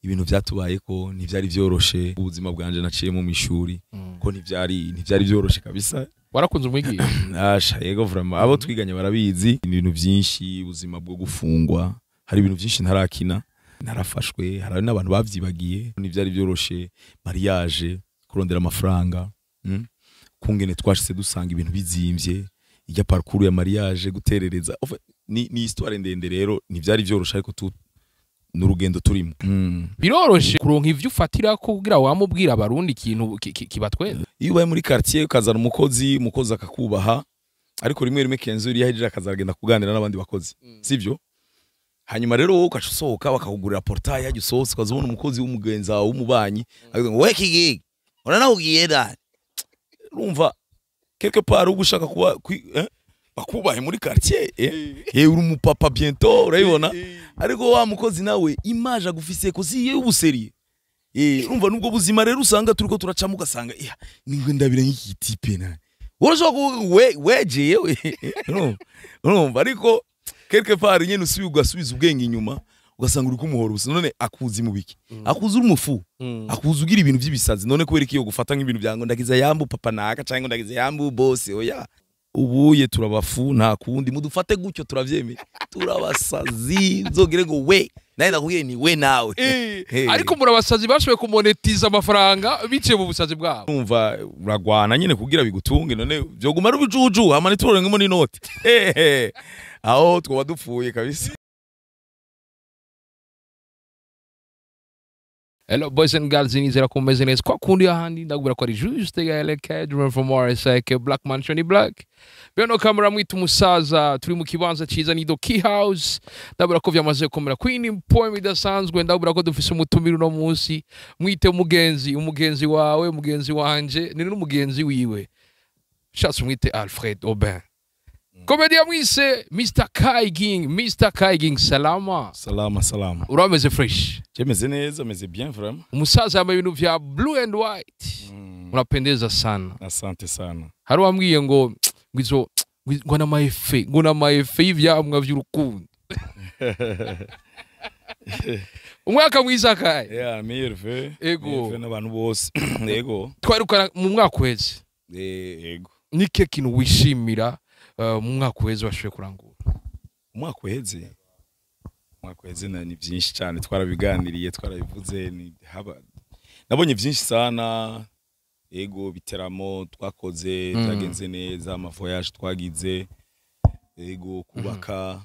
Ibintu vyatubayeko ntivyari vyoroshe. Ubuzima bwanje naciyemo mu ishuri ko ntivyari vyoroshe kabisa. Warakunze umwigisha? Asha, yego, vraiment, abo twiganye barabizi. Ibintu vyinshi, ubuzima bwo gufungwa, hari ibintu vyinshi ntarakina, narafashwe, hari n'abantu bavyibagiye. Ntivyari vyoroshe, mariage, kurondera amafaranga, Kungene twashitse dusanga ibintu bizimvye, ijya parcours ya mariage, guterereza. En fait, ni histoire ndende. Rero ntivyari vyoroshe, ariko tu n'urugendo turimo. Biroroshe kuronka ivyo ufatira ko kugira wamubwira abarundi ikintu kibatwenza? Iyo ubaye muri quartier ukazana umukozi, umukozi akakubaha, ariko rimwe rimwe kenzo uri yahejeje akazagenda kuganira n'abandi bakozi, sivyo? Hanyuma rero wowe ugaca usohoka bakakugurira portail, hajya usohotse ukazabona umukozi w'umugenzi wawe w'umubanyi akavuga ngo: "We kigigi, uranahugiye da." Urumva quelque part uba ushaka kuba bakubahe muri quartier, uri umupapa bientôt, urabibona? Ariko wa mukozi nawe image agufise ko si yewe ubuseriye. Urumva nubwo buzima rero usanga turiko turacamo, ugasanga ningwe ndabira nk'iki type na urashobora kuvuga we weje yewe. Urumva, ariko quelque part nyene usubiye ugasubiza ubwenge inyuma, ugasanga uri kumuhora ubusa. None akuzi mu biki? Akuzi uri umufu, akuzi ugira ibintu by'ibisazi. None kubera iki yo gufata nk'ibintu byango ndagize yambu papa naka cyangwa ndagize yambu boss? Oya, ubuye turabafu, nta kundi, mudufate gutyo, turavyemeye, turabasazi. Nzogere ngo we nawe ndakubwiye ni we nawe. Hey. Ariko murabasazi bashoboye kumonetiza amafaranga biciye mu busazi bwabo. Umva, uragwana nyene kugira bigutunge. None vyoguma ari ubujuju hama ntiturorengemo n'inoti? Ehe, aho twoba dupfuye kabisa. Hello boys and girls, nizera ko mumeze neza. Kwa kundi ahandi ndakubwira ko ari Juste Gaël Kedron from RSK Black Mansion Black. Beno kamera mwita umusaza, turi mu kibanza ciza ni The Key House. Ndabura ko vyamaze komera Queen poem idasanzwe. Ndabura ko dufise umutumire uno munsi. Mwite umugenzi, umugenzi wawe, umugenzi wanje, ni n'umugenzi wiwe. Shatse mwite Alfred Aubin. Comedian mwise Mr. Kai King, Mr. Kai King, salama. Salama, salama. Urameze fresh? Meze neza, meze bien vraiment. Umusaza yambaye ibintu vya blue and white. Unapendeza sana. Asante sana. Hari wambwiye ngo izo ngo n'ama effets, ngo n'ama effets y'ivyamwa vy'urukundo. Umwaka mwiza, Kai. Yeah, meilleurs vœux. Ego. Meilleurs vœux n'abantu bose, yego. Twarukana mu mwaka uheze. Yego. Nike kintu wishimira mu mwaka uheze washoboye kurangura? Umwaka uheze ni byinshi cyane, twarabiganiriye, twarabivuze, ni haba nabonye byinshi sana. Ego, biteramo twakoze byagenze neza, ama voyage twagize, ego, kubaka.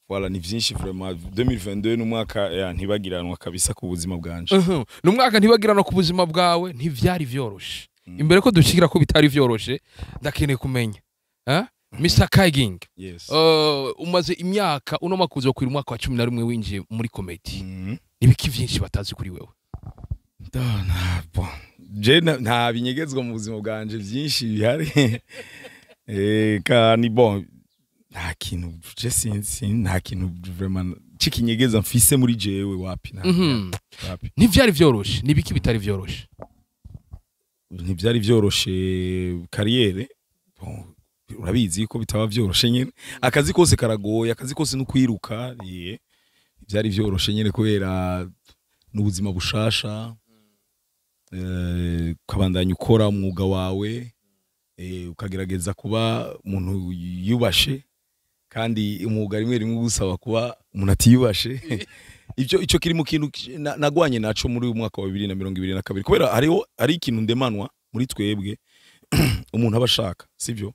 Voilà, ni byinshi vraiment. 2022 ni umwaka ntibagiranwa kabisa ku buzima bwanje. Ni umwaka ntibagiranwa ku buzima bwawe. Ntivyari vyoroshe. Imbere ko dushikira ko bitari vyoroshe, ndakeneye kumenya, eh? Mr. Kai King. Yes. Umaze imyaka, uno mwaka uzokwira umwaka wa 11 winjiye muri comedy. Nibiki vyinshi batazi kuri wewe? Bon. Je nta binyegezwa mu buzima bwanje byinshi bihari. Kandi bon, nta kintu je sinzi, nta kintu vraiment cikinyegeza mfise muri jewe, wapi, nta wapi. Ntivyari vyoroshe, nibiki bitari vyoroshe? Ntivyari vyoroshe carrière. Bon, urabizi ko bitaba vyoroshe nyene, akazi kose karagoye, akazi kose no kwiruka. Byari vyoroshe nyene kubera n'ubuzima bushasha, ukabandanya ukora umwuga wawe, ukagerageza kuba umuntu yubashe, kandi umwuga rimwe rimwe ugusaba kuba umuntu atiyubashe. Ibyo ico kiri mu kintu nagwanye naco muri uyu mwaka wa 2022, kubera hariho hari ikintu ndemanwa muri twebwe umuntu aba ashaka, sivyo?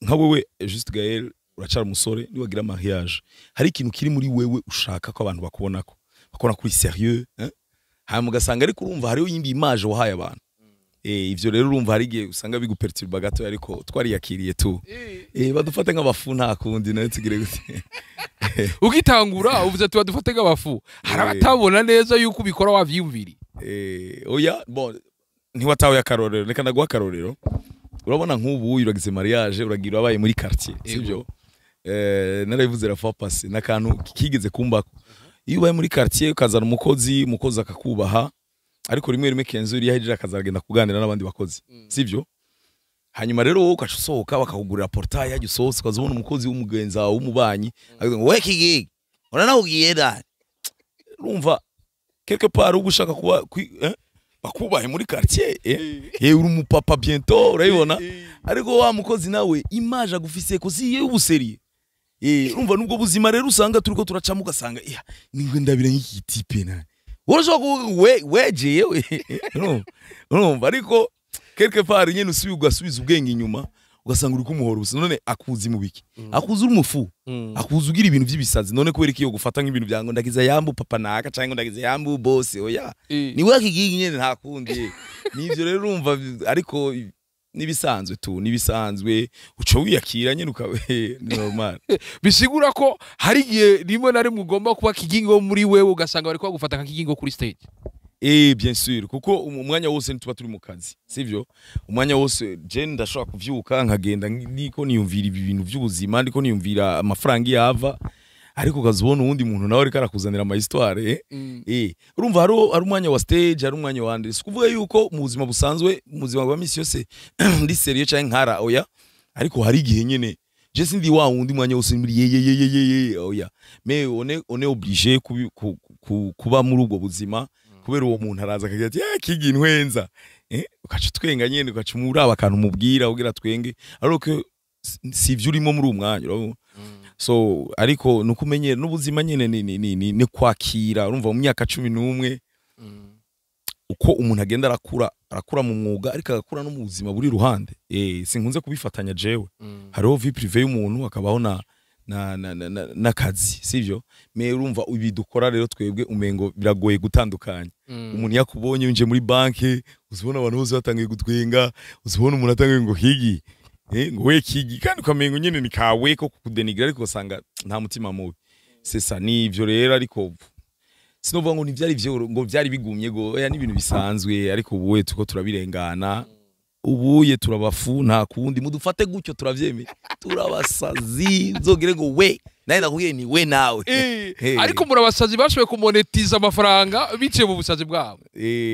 Nka wewe Juste Gaël, uracara umusore, niwagira mariage hari ikintu kiri muri wewe ushaka ko abantu bakubonako, bakubona kuri sérieux, hein? Hanyuma ugasanga ariko urumva hariho yindi image wahaye abantu. Ivyo rero urumva hari igihe usanga biguperturba gato, ariko twariyakiriye tu. Badufate nk'abafu, nta kundi, nayo tugire gute? Ugitangura uvuze ati badufate nk'abafu, hari abatabona neza yuko ubikora wavyiyumviriye. Oya, bon, ntiwatawe akarorero, reka ndaguha akarorero. Urabona nk'ubu uragize mariage, uragira wabaye muri quartier, sivyo? Narabivuze la fois passée, n'akantu kigeze kumbako. Iyo ubaye muri quartier ukazana umukozi, umukozi akakubaha, ariko rimwe rimwe kenzo uri yahejeje akazagenda kuganira n'abandi bakozi, sivyo? Hanyuma rero wowe ugaca usohoka bakakugurira portail, hajya usohotse ukazabona umukozi w'umugenzi wawe w'umubanyi akavuga ngo: "We kigigi, uranahugiye da." Urumva Quelque part uba ushaka kuba bakubahe muri quartier, uri umupapa bientôt, urabibona. Ariko wa mukozi nawe image agufise ko si yewe ubusérieux. Urumva nubwo buzima rero usanga turiko turacamo, ugasanga ningwe ndabira nk'iki type na urashobora kuvuga we wejeyewe, urumva. Ariko quelque part nyene usubiye ugasubiza ubwenge inyuma, ugasanga uri kumuhora ubusa. None akuzi mu biki? Akuzi uri umufu, akuzi ugira ibintu by'ibisazi. None kubera iki yo gufata nk'ibintu byango ndagize yambu papa naka cyangwa ndagize yambu boss? Oya, ni we kigingi nyene, nta kundi. Nivyo rero, urumva, ariko nibisanzwe tu, nibisanzwe, uco wiyakira nyene ukabe ni normal. Bisigura ko hari igihe rimwe na rimwe ugomba kuba kigingo muri wewe, ugasanga bariko bagufata nka kigingo kuri stage. Bien sûr, kuko umwanya wose ntituba turi mu kazi, sivyo? Umwanya wose je ndashobora kuvyuka nkagenda niko niyumvira ibi bintu by'ubuzima, ndiko niyumvira amafaranga yava, ariko ukazubona uwundi muntu nawe ariko arakuzanira ama histoire. Urumva hari umwanya wa stage, hari umwanya wa ndetse kuvuga yuko mu buzima busanzwe, mu buzima bwa misi yose ndi sérieux canke nkara, oya. Ariko hari igihe nyene je sindi wa wundi mwanya wose muri ye ye ye ye ye ye, oya. Mais on est obligé kuba muri ubwo buzima, kubera uwo muntu araza akagira ati: "Kigi ntwenza." Ukaca twenga nyene, ukaca umuraba akantu umubwira ugira twenge, ariko si ivyo urimo muri uwo mwanya, urabona. So ariko nuko umenyera n'ubuzima nyene, ni kwakira. Urumva mu myaka 11, uko umuntu agenda arakura, arakura mu mwuga, ariko agakura no mu buzima buri ruhande. Sinkunze kubifatanya jewe. Hariho vie privée y'umuntu, hakabaho na n'akazi, sivyo? Mais urumva ibi dukora rero twebwe umengo biragoye gutandukanya. Umuntu yakubonye winjiye muri banki, uzibona abantu bose batangiye gutwenga, uzibona umuntu atangiye ngo "Kigi," ngo "We kigi," kandi ukamengo nyene ni kawe ko kukudenigra, ariko usanga nta mutima mubi. C'est ça, nivyo rero. Ariko sinovuga ngo ntivyari vyo, ngo vyari bigumye go, oya, ni ibintu bisanzwe. Ariko ubuye tuko turabirengana, ubuye turabafu, nta kundi, mudufate gutyo, turavyemeye, turabasazi. Uzogere ngo we nawe ndakubwiye ni we nawe. Ariko murabasazi bashoboye kumonetiza amafaranga biciye mu busazi bwabo.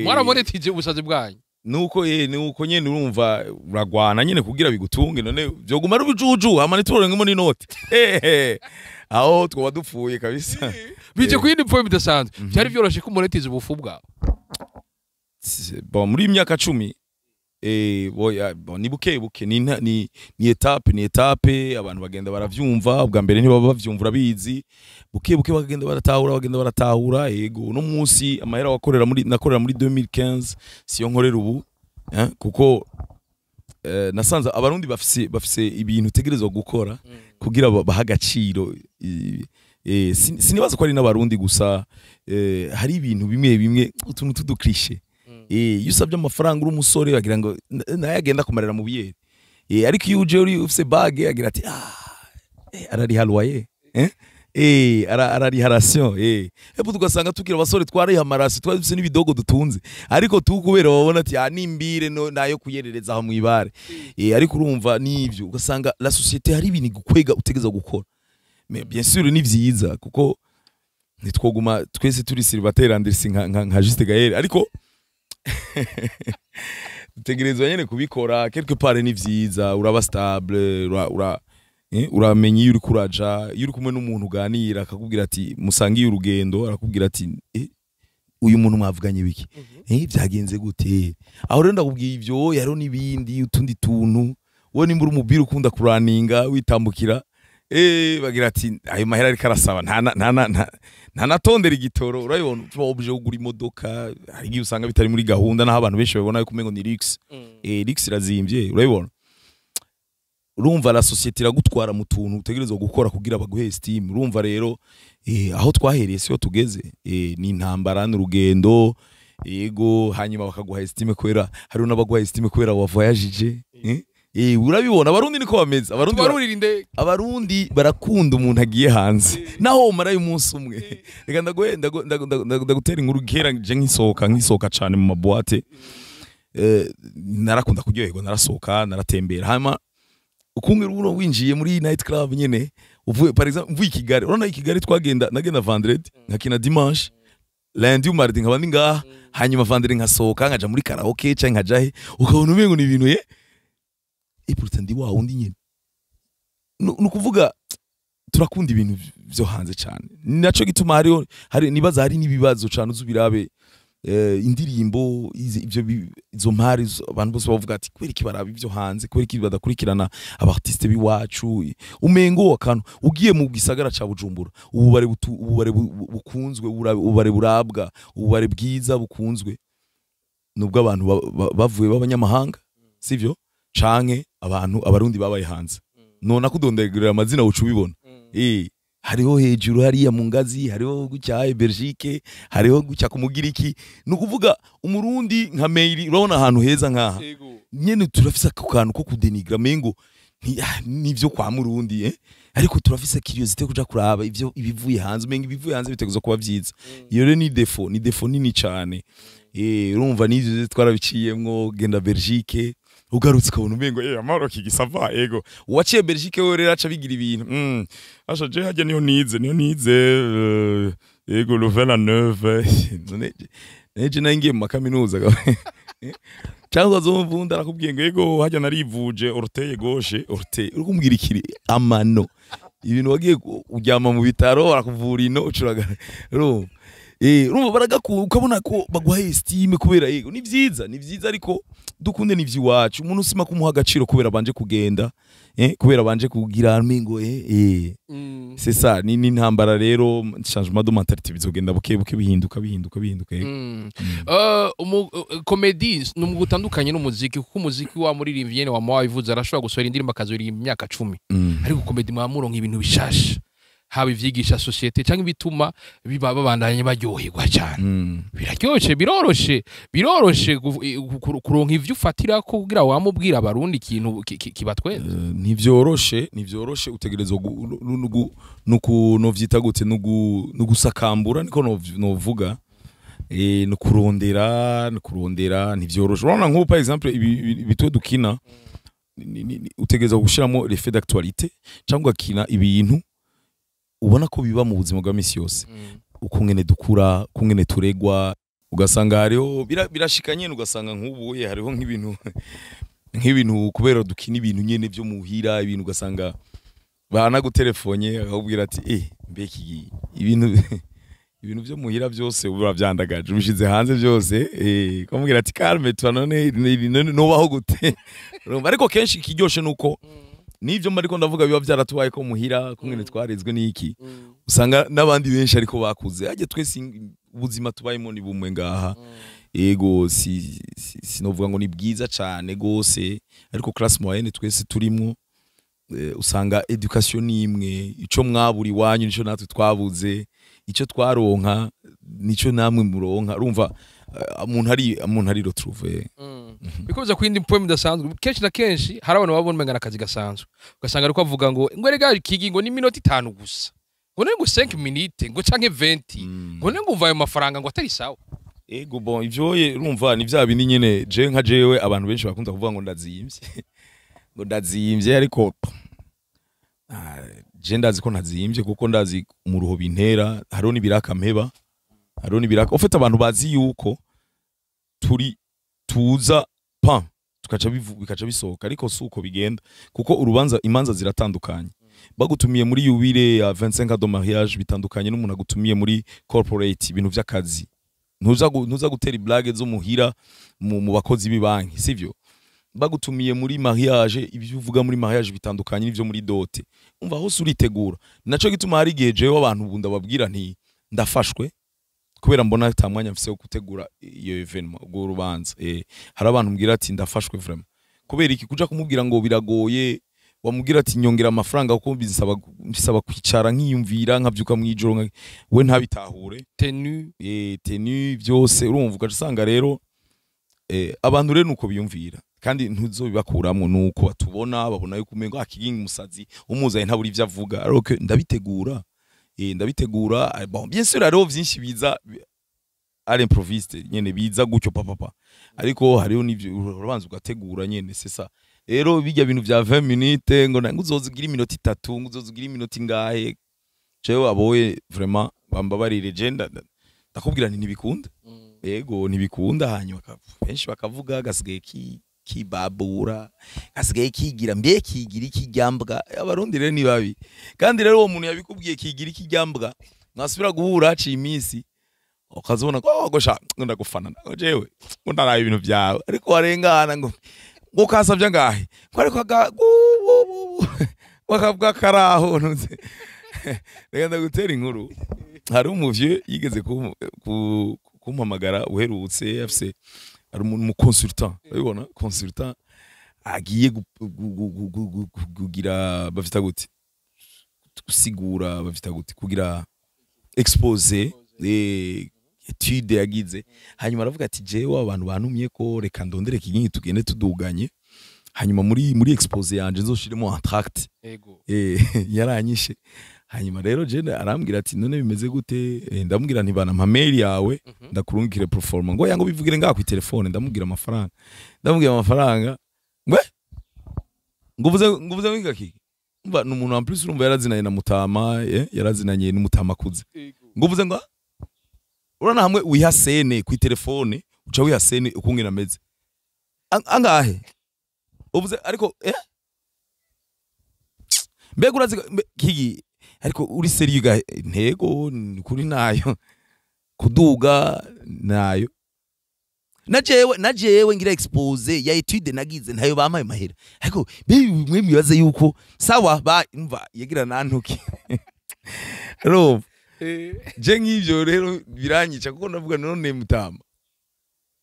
Mwaramonetije ubusazi bwanyu. Nuko nyene urumva uragwana nyene kugira bigutunge. None vyoguma ari ubujuju hama ntiturorengemo n'inoti? Aho twoba dupfuye kabisa. Bije ku yindi point bidasanzwe, byari byoroshe ko umonetiza ubufu bwawe? Bon, muri iyi myaka 10, boya, bon, ni buke buke, ni étape, ni étape. Abantu bagenda baravyumva. Ubwa mbere ntibaba bavyumva, urabizi. Buke buke bagenda baratahura, bagenda baratahura. Yego, uno munsi amahera wakorera muri, nakorera muri 2015 siyo nkorera ubu, kuko nasanze Abarundi bafise ibintu utegerezwa gukora kugira bahe agaciro. Sinibaza ko ari n'Abarundi gusa, hari ibintu bimwe bimwe, utuntu tuducliché. Iyo usabye amafaranga uri umusore, bagira ngo naye agenda kumarira mu biyeri. Ariko iyo uje uri ufise bague, agira ati: "Ah, arariha loyer, arariha ration." Epo tugasanga tukiri abasore twariha amarasi, twari dufise n'ibidogo dutunze, ariko tu kubera babona ati: "Ah, nimbire no nayo kuyerereza aho mwibare." Ariko urumva nivyo, ugasanga la société hari ibintu gukwega utegeza gukora. Mais bien sûr ni vyiza, kuko ntitwoguma twese turi célibataire Andersi nka Juste Gaël, ariko dutegerezwa nyene kubikora. Quelque part ni vyiza, uraba stable, uramenya iyo uriko uraja. Iyo uri kumwe n'umuntu uganira akakubwira ati musangiye urugendo, arakubwira ati: "Uyu muntu mwavuganye biki? Vyagenze gute?" Aho rero ndakubwiye ivyo, hariho n'ibindi, utundi tuntu. Wowe nimba uri umupira ukunda kuraninga witambukira, bagira ati: "Ayo mahera ariko arasaba nta natondera igitoro." Urabibona, tuba obligé kugura imodoka. Hari igihe usanga bitari muri gahunda, naho abantu benshi babona yuko umengo ni luxe. Luxe irazimvye, urabibona. Urumva la société iragutwara mu tuntu utegerezwa gukora kugira baguhe estime. Urumva rero, aho twahereye siyo tugeze. Ni intambara, ni urugendo, yego. Hanyuma bakaguha estime kubera, hari n'abaguha estime kubera wavoyagije. Urabibona, Abarundi niko bameze. Abarundi Tubarurira indege. Abarundi barakunda umuntu agiye hanze, naho umarayo umunsi umwe. Reka ndagutera inkuru. Kera je nkisohoka cane mu maboîte, narakunda kuryoherwa, narasohoka, naratembera. Hama ukunge uno winjiye muri night club nyene, uvuye, par exemple mvuye i Kigali, urabona i Kigali twagenda, nagenda vendredi nkakina dimanche, lundi ou mardi nkaba ndi ngaha, hanyuma vendredi nkasohoka nkaja muri karaoke canke nkaja he, ukabona umengo ni ibintu ye. Et pourtant ndi wa wundi nyene. Ni ukuvuga Turakunda ibintu vyo hanze cyane. Naco gituma hariho hari nibaza hari n'ibibazo cyane uzubirabe indirimbo ivyo izo mpari abantu bose bavuga ati kubera iki baraba ivyo hanze, kubera iki badakurikirana aba artiste b'iwacu? Umengo akantu ugiye mu gisagara ca Bujumbura, ububare ububare bukunzwe, ububare burabwa, ububare bwiza bukunzwe nubwo abantu bavuye b'abanyamahanga, sivyo? Canke abantu abarundi babaye hanze. Nona kudondegurira amazina uca ubibona. Hariho hejuru hariya mu ngazi, hariho gutya Belgique, hariho gutya ku Mugiriki. Ni ukuvuga umurundi nka Meiri, urabona ahantu heza nkaha nyene turafise ako kantu ko kudenigra, mengo nivyo kwa murundi, eh? Ariko turafise curiosité kuja kuraba ivyo ibivuye hanze, umenga ibivuye hanze biteguza kuba vyiza. Iyo rero ni défaut, ni défaut nini cane. Urumva n'ivyo twarabiciyemwo. Genda Belgique, ugarutse ukabona umengo amahoro kigisava. Ego, uwaciye Belgique we rero aca bigira ibintu asha je hajya niho nize ego Louvain-la-Neuve. None neje nayo ngiye mu makaminuza cyangwa azomvunda arakubwiye ngo ego hajya narivuje orteil gauche, orteil uri kumbwira ikiri amano, ibintu wagiye uryama mu bitaro barakuvura ino ucuraga. Urumva urumva baragaku ukabona ko baguha estime kubera yego ni vyiza, ni vyiza, ariko dukunde ni vyiwacu. Umuntu usima kumuha agaciro kubera banje kugenda, kubera banje kugira mingo c'est ça. Ni intambara rero, changement de mentalité bizogenda buke buke, bihinduka, bihinduka, bihinduka, yego. Comédie ni umwuga utandukanye n'umuziki, kuko umuziki wa muririmbyi nyene wama wabivuze, arashobora gusohora indirimbo akazoririmba imyaka 10. Ariko comédie mwaba muronka ibintu bishasha, haba ivyigisha société cyangwa ibituma biba babandanye baryoherwa cyane. Biraryoshe, biroroshe kuronka ivyo ufatirako kugira wamubwira abarundi ikintu kibatwenza. Ntivyoroshe, ntivyoroshe. Utegerezwa nuku novyita gute, nugusakambura, niko novuga, nukurondera, ntivyoroshe. Urabona nk'ubu par exemple ibi twe dukina utegerezwa gushiramo l'effet d'actualité cyangwa ugakina ibintu ubona ko biba mu buzima bwa misi yose, ukungene dukura, ukungene turegwa. Ugasanga hariho birashika nyene, ugasanga nk'ubu hariho nk'ibintu kubera dukina ibintu nyene vyo muhira, ibintu ugasanga baranagutelefone akakubwira ati mbeki ibintu vyo muhira byose uravyandagaje, ubishize hanze byose, kamubwira ati calme toi, none nubaho gute? Urumva, ariko kenshi ikiryoshe nuko nivyo mba ariko ndavuga biba vyaratubaye ko muhira kungene twarezwe n'iki, usanga n'abandi benshi ariko bakuze hajya. Twese ubuzima tubayemo ni bumwe ngaha. Ego, si sinovuga ngo ni bwiza cane gose, ariko classe moyenne twese turimwo, usanga éducation ni imwe. Ico mwabura iwanyu nico natwe twabuze, ico twaronka nico namwe muronka. Urumva umuntu ari retrouver. Bikoza ku yindi poem idasanzwe. Kenshi na kenshi hari abantu babona umenga akazi gasanzwe, ugasanga ariko avuga ngo erega kigi ngo ni minota 5 gusa, ngo ne ngo 5 minutes, ngo canke 20, ngo ne ngo umva ayo mafaranga ngo atari sawa. Ego, bon, ivyo urumva ni vya bindi nyene. Je nka jewe abantu benshi bakunze kuvuga ngo ndazimvye, ngo ndazimvye, ariko je ndazi ko ntazimvye kuko ndazi umuruho bintera. Hariho n'ibiraka mpeba, hariho n'ibiraka ufite. Abantu bazi yuko turi tuza pa tukaca bikaca bisohoka, ariko si uko bigenda, kuko urubanza, imanza ziratandukanye. Bagutumiye muri jubilé ya 25 ans de mariage bitandukanye n'umuntu agutumiye muri corporate, ibintu vy'akazi. Ntuza gutera blague zo muhira mu bakozi b'ibanki, sivyo? Bagutumiye muri mariage, ibyo uvuga muri mariage bitandukanye n'ivyo muri dot. Umva, hose uritegura. Naco gituma hari igihe jewe abantu ubu ndababwira nti ndafashwe kubera mbona ata mwanya mfise wo gutegura iyo événement, urwo rubanza. Hari abantu mbwira ati ndafashwe vraiment. Kubera iki? Kuja kumubwira ngo biragoye, wamubwira ati nyongera amafaranga kuko bisaba kwicara nkiyumvira, nkavyuka mwijoro, we ntabitahure. Tenue. Tenue byose. Urumva ugaca usanga rero abantu rero nuko biyumvira, kandi ntuzobibakuramwo nuko batubona, babona yuko umengo akiginga umusazi umuzanye ntabura ivyo avuga, alors que ndabitegura, ndabitegura. Bon, bien sûr hariho vyinshi biza à l'improviste nyene, biza gutyo papa, ariko hariho n'ivyo urabanza ugategura nyene. C'est ça rero bijya bintu vya 20 minutes ngo uzozigira iminota 3, ngo uzozigira iminota ingahe. Jewe aboye vraiment bambabarire, je ndakubwira nti ntibikunda. Ego, ntibikunda. Hanyuma benshi bakavuga gasigaye ki Kibabura gasigaye kigira, mbe kigira ikijyambwa. Abarundi rero ni babi. Kandi rero uwo muntu yabikubwiye kigira ikijyambwa, mwasubira guhura haciye iminsi, ukazibona ko, "Oh, gosha ngo ndagufana, ngo jewe ngo ndaraye ibintu byawe," ariko warengana ngo kasabye ngahe, ngo ariko bakavuga karaho ntuze. Reka ndagutera inkuru. Hari umuvye yigeze kumpamagara uherutse, afise ari umu consultant, urabibona, consultant agiye kugira, bafita gute, gusigura, bafita gute, kugira exposé, étude yagize. Hanyuma aravuga ati: "Jewe abantu bantumye ko reka ndondere Kigingi, tugende tuduganye, hanyuma muri exposé yanje nzoshiremo entracte." Yaranyishe. Hanyuma rero je arambwira ati: "None bimeze gute?" Ndamubwira nti: "Bana, mpa mail yawe, ndakurungikire proforma." Ngo yango bivugire ngaha ku telefone. Ndamubwira amafaranga, ndamubwira amafaranga, ngwe nguvuze ngo iki? Umva, ni umuntu en plus, urumva, yarazinanye na Mutama, yarazinanye n'Umutama akuze. Nguvuze ngo urana hamwe wiha scène ku telefone, uca wiha scène ukungena ameze. Angahe uvuze? Ariko mbega urazi kigi, ariko uri sérieux ga? Ntego ni kuri nayo kuduga nayo, na jewe ngira exposé ya étude nagize, ntayo bampaye mahera. Ariko mbe mwe mwibaze yuko sawa ba umva yagira nantuki urumva. Je nk'ivyo rero biranyica, kuko ndavuga: "None Mutama,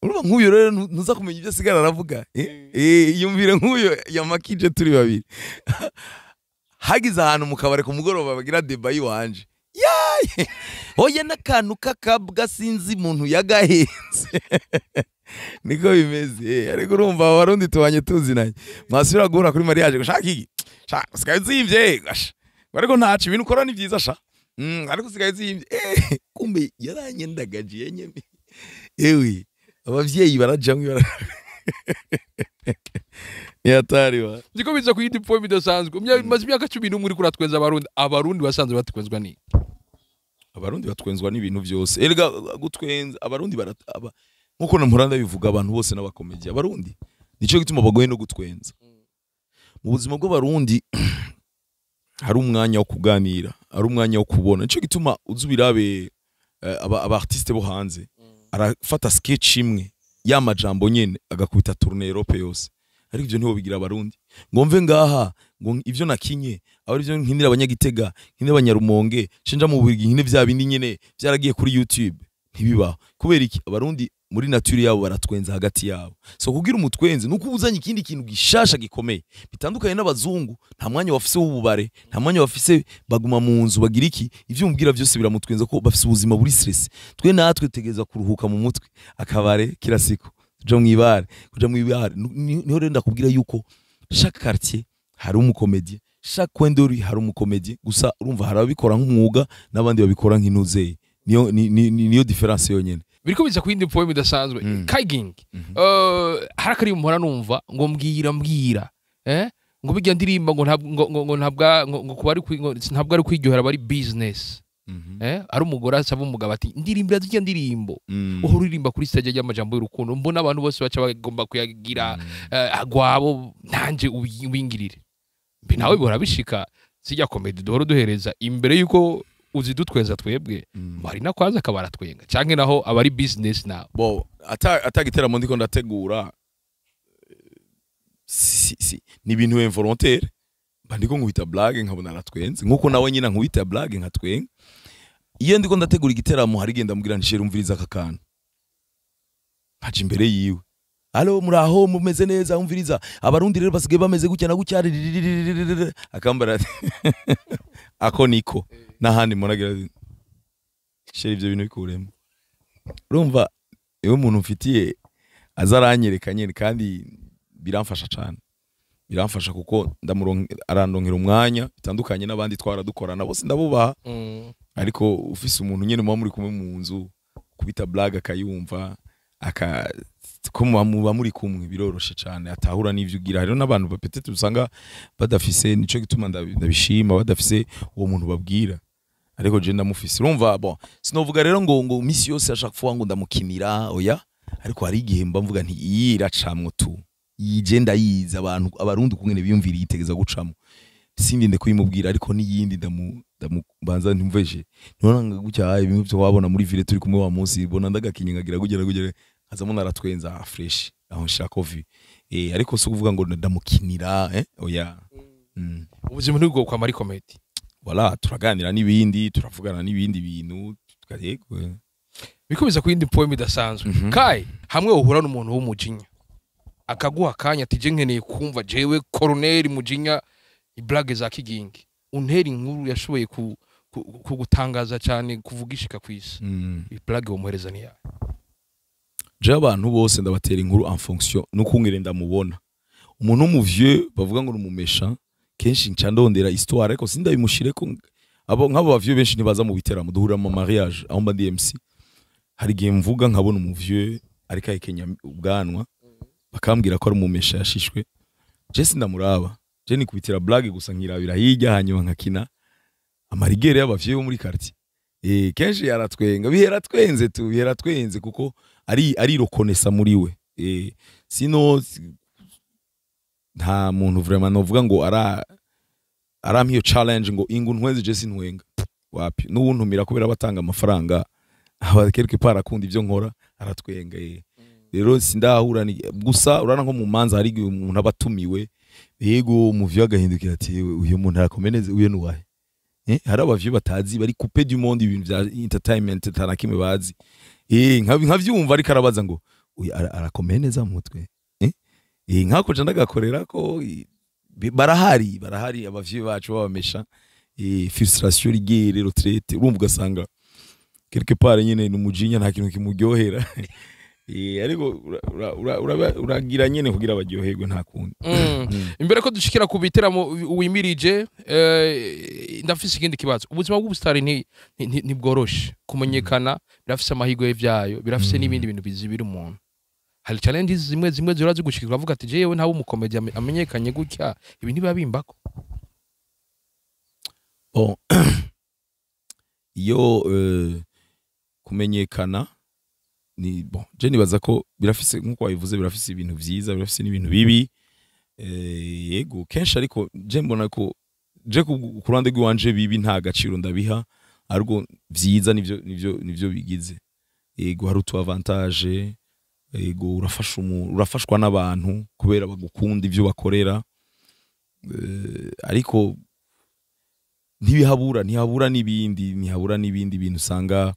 urumva nk'uyu rero ntuza kumenya ibyo asigara aravuga." Yumvire nk'uyu yamakije turi babiri, hagize ahantu mu kabari ku mugoroba bagira débat y'iwanje, yaye oya, n'akantu k'akabwa sinzi umuntu yagahenze, niko bimeze. Ariko urumva Abarundi tubanye tuzinanye, mwasubira guhura kuri mariage ngo shaka iki, shaka usigaye uzimvye gasha, ariko ntaco, ibintu ukora ni vyiza sha. Ariko usigaye uzimvye. Kumbe yaranyendagajiye nyene. Ewe, abavyeyi barajamwe bara ni hatari wa. Niko biza ku yindi point idasanzwe. Maze imyaka 11 uriko uratwenza Abarundi. Abarundi basanzwe batwenzwa ni Abarundi batwenzwa n'ibintu byose. Erega gutwenza Abarundi nkuko nampora ndabivuga, abantu bose n'abakomedi. Abarundi nico gituma bagoye no gutwenza. Mu buzima bw'Abarundi hari umwanya wo kuganira, hari umwanya wo kubona. Nico gituma uzi ubirabe, aba artiste bo hanze arafata sketch imwe y'amajambo nyene, agakubita tournée Europe yose. Ariko ivyo ntibo bigira Abarundi ngo mve ngaha ngo ivyo nakinye aba arivyo nkinira Abanyagitega, nkinira Abanyarumonge, cenja mu Bubiligi nkine vya bindi nyene vyaragiye kuri YouTube. Ntibibaho. Kubera iki? Abarundi muri nature yabo baratwenza hagati yabo. So kugira umutwenze nuko uzanye ikindi kintu gishasha gikomeye, bitandukanye n'abazungu. Nta mwanya bafise w'ububare, nta mwanya bafise, baguma mu nzu bagira iki, ivyo umubwira vyose biramutwenza, ko bafise ubuzima buri stress. Twe natwe tutegereza kuruhuka mu mutwe. Akabare kila siku, kuja mw'ibare, kuja mw'ibare. Niho rero ndakubwira yuko chaque quartier hari umucomédien, chaque coin de rue hari umucomédien. Gusa urumva hari ababikora nk'umwuga n'abandi babikora nk'intuzeye. Niyo niyo différence yonyene. Biriko biza ku yindi point idasanzwe. Kigingi, hari akaririmbo mpora numva ngo mbwira mbwira, ngo bijya ndirimba ngo ntabwo ngo ntabwo ngo kuba ari ngo ntabwo ari kwiryohera, bari business. Ari umugore asaba umugabo ati: "Ndirimbira zirya ndirimbo uhora uririmba kuri stage y'amajambo y'urukundo, mbona abantu bose baca bagomba kuyagira agwabo, nanje ubingirire." Mbe nawe bihora bishika, zijya comédie duhora duhereza imbere yuko uzidutweza twebwe, hari nakwaza akaba aratwenga, canke naho aba ari business nawe? Bo ata giteramo ndiko ndategura, si, ni ibintu involontaire, mba ndiko nkubita blague nkabona aratwenze, nkuko nawe nyine nkubita blague nkatwenga. Iyo ndiko ndategura igiteramo, hari genda mbwira nshira: "Umviriza aka kantu." Nkaja imbere yiwe: "Allo, muraho, mumeze neza? Umviriza, Abarundi rero basigaye bameze gutya na gutya." Riririririririr. Akambara ati: "Ako niko n'ahandi." Muragira ati: "Chéri, ivyo bintu bikuremo." Urumva iyo umuntu mfitiye aza aranyereka nyene, kandi biramfasha cane, biramfasha kuko arandonkera umwanya bitandukanye n'abandi twara dukorana bose, ndabubaha. Ariko ufise umuntu nyene muba muri kumwe mu nzu, kubita blague akayumva, aka ko muba muri kumwe, biroroshe cane, atahura n'ivyo ugira. Hariho n'abantu peut-être usanga badafise, nico gituma ndabishima, badafise uwo muntu babwira, ariko je ndamufise. Urumva, bon, sinovuga rero ngo misi yose, à chaque fois ngo ndamukinira, oya. Ariko hari igihe mba mvuga nti iyi iracamwo tu. Iyi je ndayizi, abantu abarundi kungene biyumvira yitegeza gucamo, sindinde kuyimubwira. Ariko n'iyindi ndamu ndamubanza ntumveje none gutya, bimwe byo wabona muri ville turi kumwe wa munsi, bona ndagakinye nkagira gugera gugera, nkazamo naratwenza, ah, fresh aho nshaka vi, ariko si ukuvuga ngo ndamukinira, oya. Ubuzima ntibwo kwama ari comédie. Voilà, turaganira n'ibindi, turavugana n'ibindi bintu, tukayego. Bikomeza ku yindi poem idasanzwe. Kai hamwe uhura n'umuntu w'umujinya akaguha akanya ati: "Je nkeneye kumva jewe Colonel Mujinya iblague za Kigingi, untera inkuru yashoboye kugutangaza cyane kuvuga ishika kwisi." Iblague womuhereza ni yayo? Je abantu bose ndabatera inkuru en fonction n'ukungere ndamubona. Umuntu w'umuvieux bavuga ngo numumesha, kenshi nca ndondera histoire, ariko sindabimushireko. Abo nk'abo bavieux benshi ntibaza mu biteramo, duhurira mu mariage aho mba ndi MC. Hari igihe mvuga nkabona umuvieux ariko ahekenya ubwanwa, bakambwira ko ari umumesha yashishwe. Je sindamuraba, je nikubitira blague gusa nkirabira hirya, hanyuma nkakina amarigere y'abavieux bo muri quartier. Kenshi yaratwenga, bihera twenze tu, bihera twenze kuko ari reconnaissant muri we. Sino nta muntu vraiment novuga ngo arampa iyo challenge ngo ingu ntwenze, je sintwenga, wapi. N'uwuntumira kubera batanga amafaranga, aba quelque part akunda ibyo nkora, aratwenga. Rero sindahura gusa urana nko mu manza hari igihe umuntu aba atumiwe, yego, umuvieux agahindukira ati: "Yewe, uyu muntu arakomeneze, uyu nuwahe?" Hari abavieux batazi, bari coupé du monde, ibintu vya entertainment atana kimwe bazi. Nkavyumva ariko arabaza ngo: "Uyu arakomeye neza mu mutwe?" Nkako je ndagakorera ko barahari, barahari abavyeyi bacu babamesha, frustration rigere retraite, urumva ugasanga quelque part nyene ni umujinya, nta kintu kimuryohera. Ariko uragira nyene kugira baryoherwe, nta kundi. Imbere ko dushikira ku biteramo wimirije, ndafise ikindi kibazo. Ubuzima bw'ubusitari ntibworoshe kumenyekana, birafise amahirwe vyayo, birafise n'ibindi bintu bizibira umuntu. Hari challenges zimwe zimwe zihora zigushikira uravuga ati: "Jewe ntawe umukomedi amenyekanye gutya, ibi ntibiba bimbako." Bon, iyo kumenyekana ni bon, je nibaza ko birafise, nkuko wabivuze, birafise ibintu vyiza, birafise n'ibintu bibi. Yego, kenshi ariko je mbona ko je ku ruhande rw'iwanje bibi nta gaciro ndabiha, ariko vyiza nivyo bigize. Yego, hari utu avantage, yego, urafasha umuntu, urafashwa n'abantu kubera bagukunda ivyo bakorera. Ariko ntibihabura, ntihabura n'ibindi, ntihabura n'ibindi bintu usanga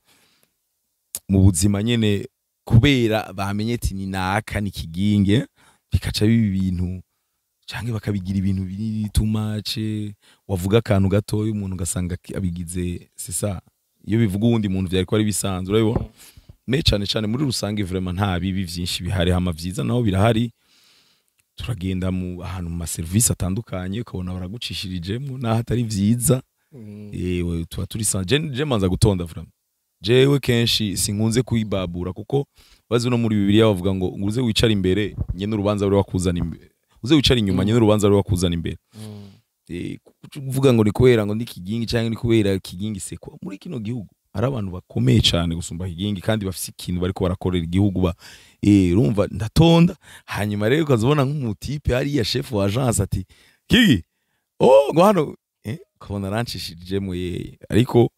mu buzima nyene kubera bamenye ati ni naka, ni Kiginge, bikaca biba ibintu canke bakabigira ibintu binini too much. Wavuga akantu gatoya umuntu ugasanga abigize, c'est ça. Iyo bivuga uwundi muntu vyari ko ari bisanzwe, urabibona. Mais cane cane muri rusange vraiment nta bibi vyinshi bihari. Hama vyiza naho birahari, turagenda mu ahantu mu maserivisi atandukanye ukabona baragucishirijemo naho atari vyiza. Yewe, tuba turi sans je manza gutonda vraiment. Jewe kenshi sinkunze kuyibabura kuko bazi no muri Bibiliya bavuga ngo uze wicara imbere nyene urubanza ruri wakuzana imbere, uze wicara inyuma nyene urubanza ruri wakuzana imbere. Kuvuga ngo ni kubera ngo ndi Kigingi cyangwa ni kubera Kigingi sekwa, muri kino gihugu hari abantu bakomeye cyane gusumba Kigingi kandi bafise ikintu bariko barakorera igihugu ba urumva ndatonda. Hanyuma rero ukazibona nk'umutipe hariya, chef wa agence, ati: "Kigi, oh, ngo hano," ukabona arancishijemo ye. Ariko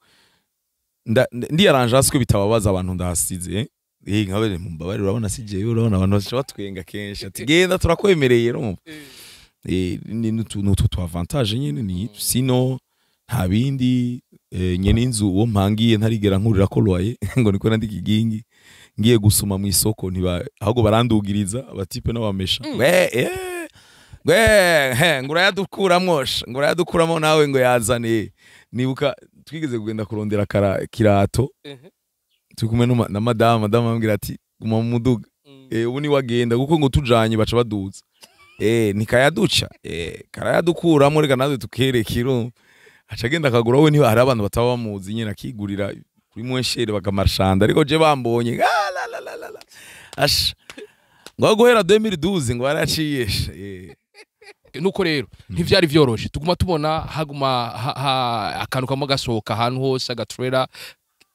ndiyaranje hasi ko bitababaza abantu ndahasize. Nkabere mumbabarire, urabona si jewe, urabona abantu baca batwenga kenshi ati: "Genda, turakwemereye." Urumva, ni nutu tu avantage nyene ni sino nta bindi. Nyene inzu uwo mpangiye ntarigera nkurira ko loyer ngo niko nandi Kigingi. Ngiye gusuma mu isoko ntiba, ahubwo barandugiriza abatipe n'abamesha. We we he, ngo urayadukuramwo sha, ngo urayadukuramo nawe, ngo yazane. Nibuka twigeze kugenda kurondera kara kirato turi kumwe na madamu ambwira ati: "Guma mu muduga." Ubu ni wagenda kuko ngo tujanye baca baduza, nikayaduca, karayadukuramo, reka natwe tukereke. Urumva aca agenda akagura we, niba hari abantu bataba bamuzi nyene akigurira kuri mwensheri bakamarshanda. Ariko je bambonye, ah, la, la, la, la, la. Asha ngo guhera 2012 ngo yaraciye sha. Nuko rero ntivyari vyoroshe, tuguma tubona haguma akantu kamwe gasohoka ahantu hose, agatrailer,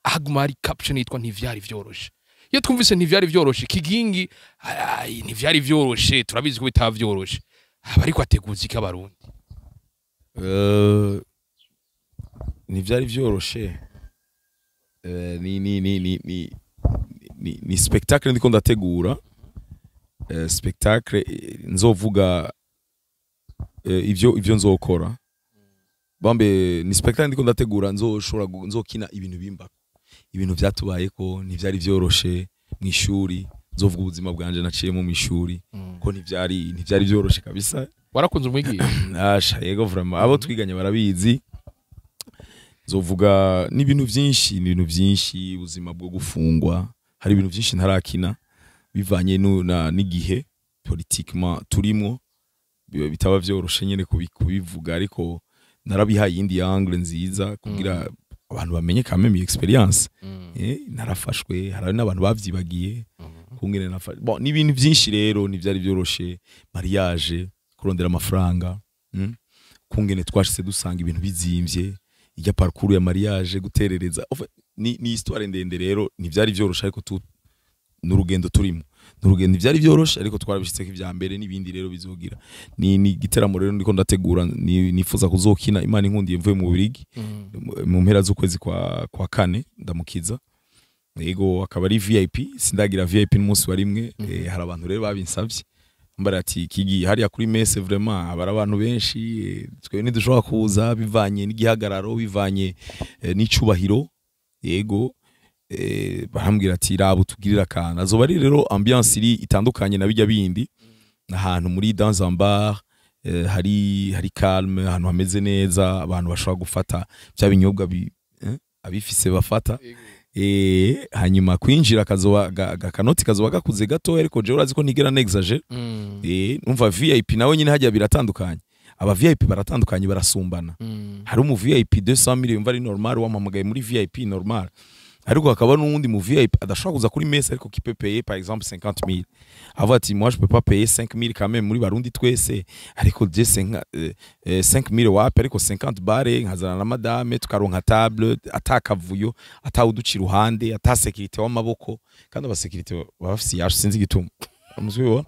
haguma hari caption yitwa "Ntivyari vyoroshe". Iyo twumvise ntivyari vyoroshe, Kigingi ay, ntivyari vyoroshe, turabizi ko bitavyoroshe, aba ariko ateguza iki Abarundi? Ntivyari vyoroshe. Ni spectacle ndiko ndategura, spectacle nzovuga ivyo nzokora bambe. Ni spectacle ndiko ndategura, nzoshobora nzokina ibintu bimba, ibintu vyatubayeko. Ntivyari vyoroshe mw'ishuri, nzovuga ubuzima bwanje naciyemo mw'ishuri, ko ntivyari vyoroshe kabisa. Warakunze umwigisha? Asha, yego, vraiment, abo twiganye barabizi. Nzovuga n'ibintu byinshi, n'ibintu byinshi, ubuzima bwo gufungwa. Hari ibintu byinshi ntarakina bivanye n'igihe politiquement turimo, bitaba vyoroshe nyene kubivuga, ariko narabihaye iyindi angle nziza kugira abantu bamenye quand même experience. Narafashwe, hari n'abantu bavyibagiye kungene nafashwe. Bon, ni ibintu byinshi rero, ntivyari vyoroshe, mariage, kurondera amafaranga, Kungene twashitse dusanga ibintu bizimvye, ijya parcours ya mariage, guterereza. En fait, ni histoire ndende rero. Ntivyari vyoroshe, ariko tu n'urugendo turimo, n'urugendo. Ntivyari vyoroshe, ariko twarabishitseko ivya mbere, n'ibindi rero bizogira. Ni igiteramo rero ndiko ndategura, nifuza kuzokina, Imana inkundiye, mvuye mu Bubirigi mu mpera z'ukwezi kwa kane, ndamukiza. Yego, akaba ari VIP. Sindagira VIP n'umunsi wa rimwe. Hari abantu rero babinsavye mbara ati kigi hariya kuri messe, vraiment abari abantu benshi, twe ntidushobora kuza bivanye n'igihagararo, bivanye n'icubahiro. Yego, barambwira ati raba utugirira akantu. Azoba ari rero ambiance iri itandukanye na bijya bindi, ahantu muri dans un bar, hari calme, ahantu hameze neza, abantu bashobora gufata bya binyobwa abifise bafata. Hanyuma kwinjira kazoba akanoti kazoba gakuze gato, ariko jewe urazi ko ntigera n'exagère. Numva VIP nawe nyine hajya biratandukanye, aba VIP baratandukanye, barasumbana. Hari umu VIP 200,000 yumva ari normal, wampamagaye muri VIP normal, ariko hakaba n'uwundi mu VIP adashobora kuza kuri messe, ariko qui peut payer par exemple 50,000, avuga ati moi je peux pas payer 5000 quand même muri Barundi twese, ariko je 5000 wapi, ariko 50 bare nkazana na madame, tukaronka table atakavuyo, atawuduca iruhande, ata sécurité w'amaboko. Kandi aba sécurité baba bafise yaje, sinzi igituma muzibibona.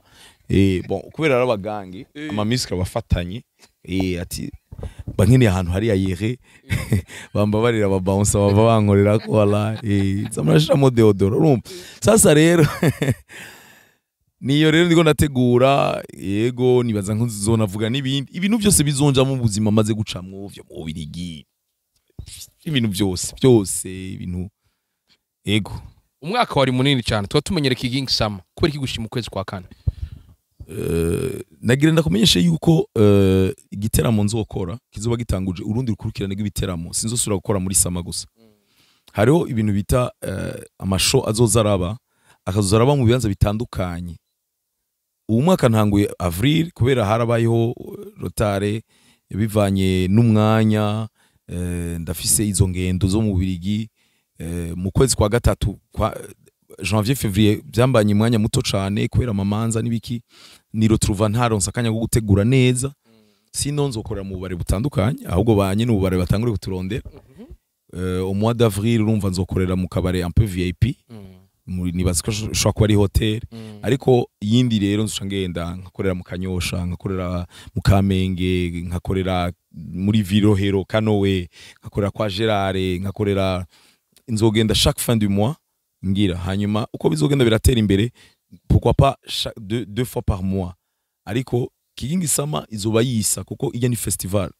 Bon, kubera ari abagangi, ama muscles abafatanye, ati mba nkeneye ahantu hari aéré, bambabarira, aba bouncer bava bankorera ko wala zamurashiramo déodorant, urumva. Sasa rero niyo rero ndiko ndategura. Yego, nibaza nkuzonavuga n'ibindi, ibintu byose bizonja mu buzima maze gucamwo vyo mu Bubirigi, ibintu byose byose, ibintu, yego. Umwaka wari munini cyane, tuba tumenyere Kigingi Summer, kubera iki gushima ukwezi kwa kane? Nagira ndakumenyeshe yuko igiteramo nzokora kizoba gitanguje urundi rukurikirane rw'ibiteramo. Sinzosubira gukora muri summer gusa. Hariho ibintu bita ama show azoza araba, akazoza araba mu bibanza bitandukanye. Ubu mwaka ntanguye avril kubera harabayeho retard bivanye n'umwanya. Ndafise izo ngendo zo mu Bubirigi mu kwezi kwa gatatu, kwa janvier, février, byambanye umwanya muto cane kubera amamanza n'ibiki, niretrouva ntaronse akanya ko gutegura neza. Sino nzokorera mu bubare butandukanye, ahubwo ba nyene ububare batangure kuturondera. Au mois d'avril, urumva, nzokorera mu kabare un peu VIP, nibaza ko ushobora kuba ari hotel, ariko yindi rero nzoca ngenda nkakorera mu Kanyosha, nkakorera mu Kamenge, nkakorera muri Virohero Kanowe, nkakorera kwa Gerard, nkakorera, nzogenda chaque fin du mois ngira. Hanyuma uko bizogenda biratera imbere, pourquoi pas deux fois par mois. Ariko Kigingi Summer izoba yisa kuko ijya ni festival,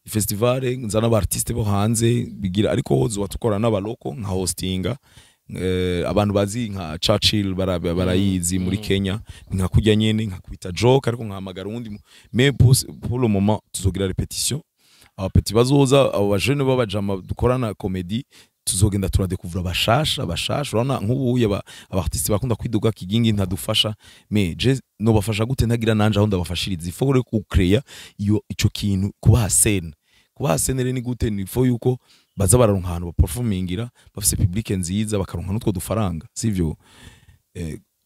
ni festival nzana aba artiste bo hanze bigira, ariko zoba tukora n'abaloko nka hostinga. Abantu bazi nka Churchill barayizi muri Kenya, nka kurya nyene nkakubita joke, ariko nkahamagara uwundi mais pour le moment tuzogira répétition, aba petits bazoza, abo bajene b'abajama dukorana comedy, tuzogenda turadekuvura bashasha bashasha. Urabona nk'ubuye aba artiste bakunda kwiduga Kigingi ntadufasha, mais je nobafasha gute ntagira nanje aho ndabafashiriza? Il faut rero kucrea iyo ico kintu, kubaha scène. Kubaha scène rero ni gute? Ni faut yuko baza bararonka ahantu baperformingira bafise public nziza, bakaronka n'utwo dufaranga, sivyo?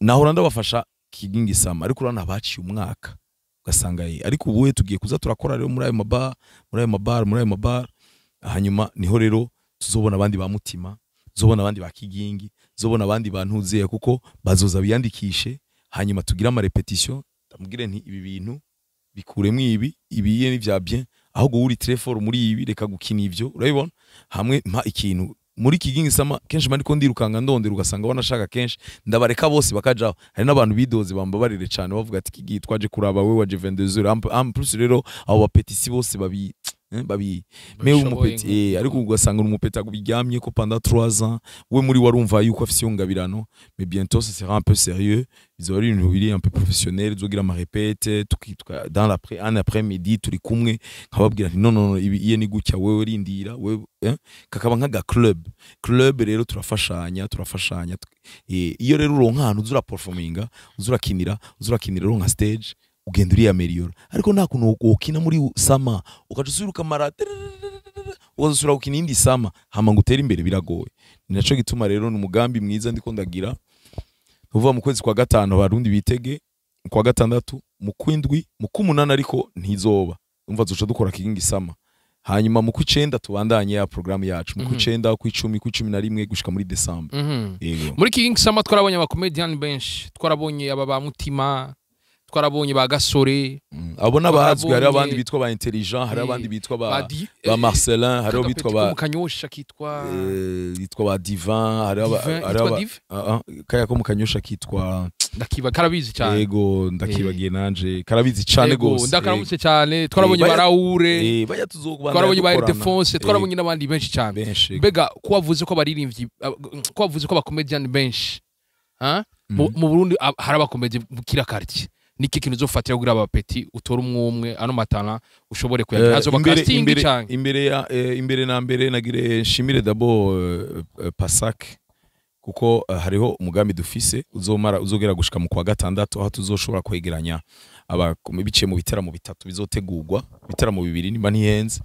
Nahora ndabafasha Kigingi Summer, ariko urabona baciye umwaka ugasanga ariko ubuye tugiye kuza turakora rero muri ayo mabar, muri ayo mabar, muri ayo mabar. Hanyuma niho rero tuzobona abandi ba mutima. Zobona abandi ba Kigingi, zobona abandi bantuziye, kuko bazoza biyandikishe, hanyuma tugire ama répétition, ndamubwire nti ibi bintu bikuremwo ibi, ibiye ni vya bien, ahubwo uri très fort muri ibi, reka gukina ivyo. Urabibona, hamwe mpa ikintu muri Kigingi Summer, kenshi mba ndiko ndirukanga ndondera, ugasanga wanashaka kenshi ndabareka bose bakajaho. Hari n'abantu bidoze, bambabarire cane, bavuga ati Kigingi twaje kuraba we waje 22h en plus. Rero abo bapetisi bose babi babi mais Babishoboye. Umu petit ariko ugasanga umu petit agubiryamye ko pendant 3 ans, we muri warumva yuko afise iyo ngabirano. Mais bientôt ça sera un peu sérieux, bizoba ari ibintu biri un peu professionnel, tuzogira ama répète tukitwa dans l'après un après midi turi kumwe, nkababwira nti non, non, non, ibi iye ni gutya, wewe rindira wewe, kakaba nk'aga club. Rero turafashanya, turafashanya. Iyo rero uronka ahantu uzura performinga, uzurakinira, uronka stage, ugenda uriyameliora. Ariko nta kuntu wokina muri summer, ukaca usubira ukamara, ukazosubira gukina iyindi summer, hama ngo utere imbere, biragoye. Ni naco gituma rero ni umugambi mwiza ndiko ndagira. Kuva mu kwezi kwa gatanu abarundi bitege, mu kwa gatandatu, mu kwindwi, mu kumunani, ariko ntizoba umva, tuzoca dukora Kigingi Summer, hanyuma mu kw'icenda tubandanye ya programme yacu, mu kw'icenda, kw'icumi, kw'icumi na rimwe, gushika muri December. Yego. Muri Kigingi Summer twarabonye abakomedian benshi, twarabonye aba ba Mutima, twarabonye ba Gasore. Abo n'abazwi, hariho Twarabonye- abandi bitwa ba Intelligent, hariho abandi bitwa ba ba ba Marcelin, hariho bitwa ba mu Kanyosha kitwa bitwa ba Divin, hariho Divin, hariho yitwa aba Div Ah, ah, kaya ko mu Kanyosha kitwa Ndakiba, karabizi cyane. Yego, ndakibagiye nanje, karabizi cane Yego, gose. ndakaramutse cyane. Twarabonye ba Raoul, Baya tuzokubandanya twarabonye ba dukorana. Ildefonse, twarabonye n'abandi benshi cyane. Benshi. Mbega ko wavuze ko abaririmbyi, ko wavuze ko abakomedian benshi, ha? Mu Burundi hari abakomedi mu kira quartier, niki kintu uzofatira kugira aba petit utore umwe umwe, ano matana ushobore kuyagira, hazoba casting cyane? Imbere ya imbere na mbere nagire nshimire d'abord Pasak, kuko hariho umugambi dufise uzomara, uzogera gushika mu kwa gatandatu, aho tuzoshobora kwegeranya aba biciye mu biteramo bitatu bizotegurwa, ibiteramo bibiri nimba ntihenze.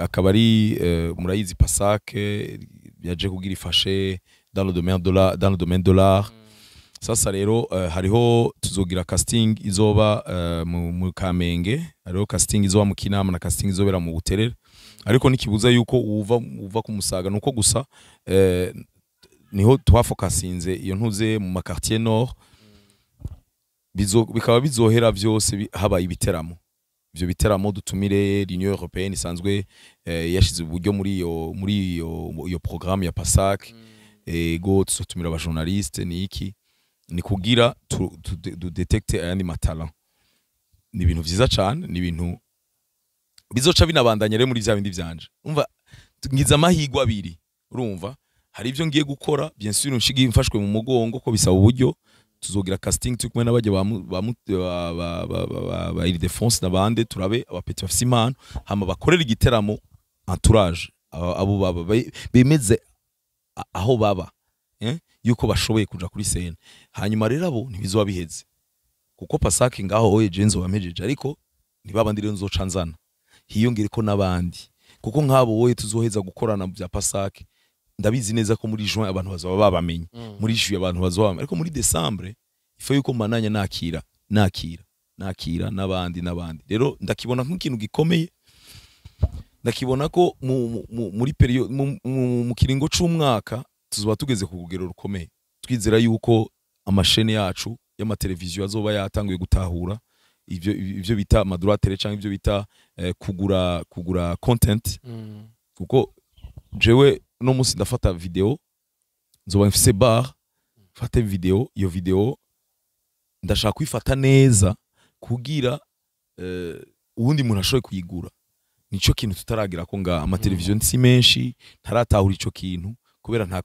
Akaba ari murayizi Pasak yaje kugira ifashe dans le domaine de l'art. Sasa rero hariho tuzogira casting izoba mu Kamenge, hariho casting izoba mu Kinama na casting izobera mu Buterere. Ariko nikibuza yuko uva ku Musaga, nuko gusa niho twafokasinze iyo ntuze mu ma quartier nord. Bikaba bizohera vyose habaye ibiteramo. Ivyo biteramo dutumire l'Union Européenne isanzwe yashize uburyo muri iyo programme ya PASAC. Ego, tuzotumira aba journaliste, ni iki, ni kugira tu détecte ayandi ma talent. Ni ibintu vyiza cane, ni ibintu bizoca binabandanya rero muri vya bindi vyanje. Umva, ngize amahirwe abiri. Urumva, hari ibyo ngiye gukora, bien sûr nshigi mfashwe mu mugongo, ko bisaba uburyo. Tuzogira casting turi kumwe n'abajya ba mu- ba mu- ba ba ba ba ba ba Ildefonse n'abandi, turabe aba petit bafise impano, hama bakorera igiteramo entourage, abo baba bemeze aho baba yuko bashoboye kuja kuri scène. Hanyuma rero abo ntibizoba biheze, kuko Pasake ngaho oye je nzoba mpejeje, ariko ntibabandi rero nzoca nzana hiyongere ko n'abandi, kuko nk'abo wowe tuzoheza gukorana bya Pasake, ndabizi neza ko muri juin abantu bazoba babamenye, muri juillet abantu bazoba babamenye, ariko muri décembre ifo yuko mbananya nakira, nakira, nakira n'abandi n'abandi. Rero ndakibona nk'ikintu gikomeye, ndakibona ko muri période mu kiringo c'umwaka tuzoba tugeze ku rugero rukomeye. Twizera yuko amasheni yacu y'amateleviziyo azoba yatanguye gutahura ivyo bita ama droit télé canke ivyo bita kugura content, kuko jewe no musi ndafata video, nzoba mfise bar, mfate video, iyo video ndashaka kuyifata neza kugira uwundi muntu ashoboye kuyigura. Nico kintu tutaragira ko nga amateleviziyo si menshi ntaratahura ico kintu, kubera nta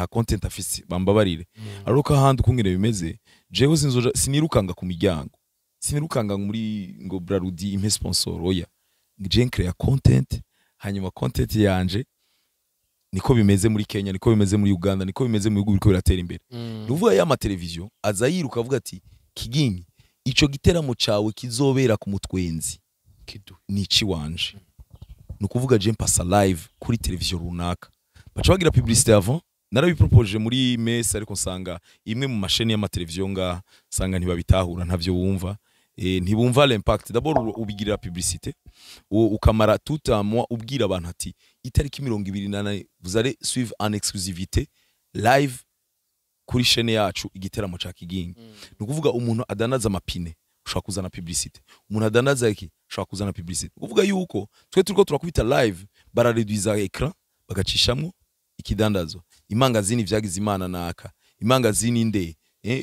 content afise, bambabarire. Ariko ahandi ukungene bimeze, jewe sinzoja, sinirukanga ku miryango, sinirukanga muri ngo Brarudi impe sponsor, oya, je nkreya content, hanyuma content yanje. Niko bimeze muri Kenya, niko bimeze muri Uganda, niko bimeze mu bihugu biriko biratera imbere. Ni ukuvuga ya mateleviziyo aza yiruka avuga ati Kigingi, ico giteramo cawe kizobera ku mutwenzi Kidu. ni ici wanje. Ni ukuvuga je mpasa live kuri televiziyo runaka, baca bagira publicité avant. Narabipropoje muri messe, ariko nsanga imwe mu masheni y'amateleviziyo ngaha, nsanga ntibabitahura, ntavyo wumva. Ntibumva l'impact. D'abord ubigirira publicité, ukamara tout un mois ubwira abantu ati itariki 24 vous allez suivre en exclusivité live kuri chaîne yacu igiteramo ca Kigingi. Ni ukuvuga umuntu adandaza amapine ushobora kuzana publicité, umuntu adandaza iki ushobora kuzana publicité. Ni ukuvuga yuko twe turiko turakubita live, barareduiza écran bagacishamwo ikidandazwa, imangazini vyagize imana naka, imangazini nde,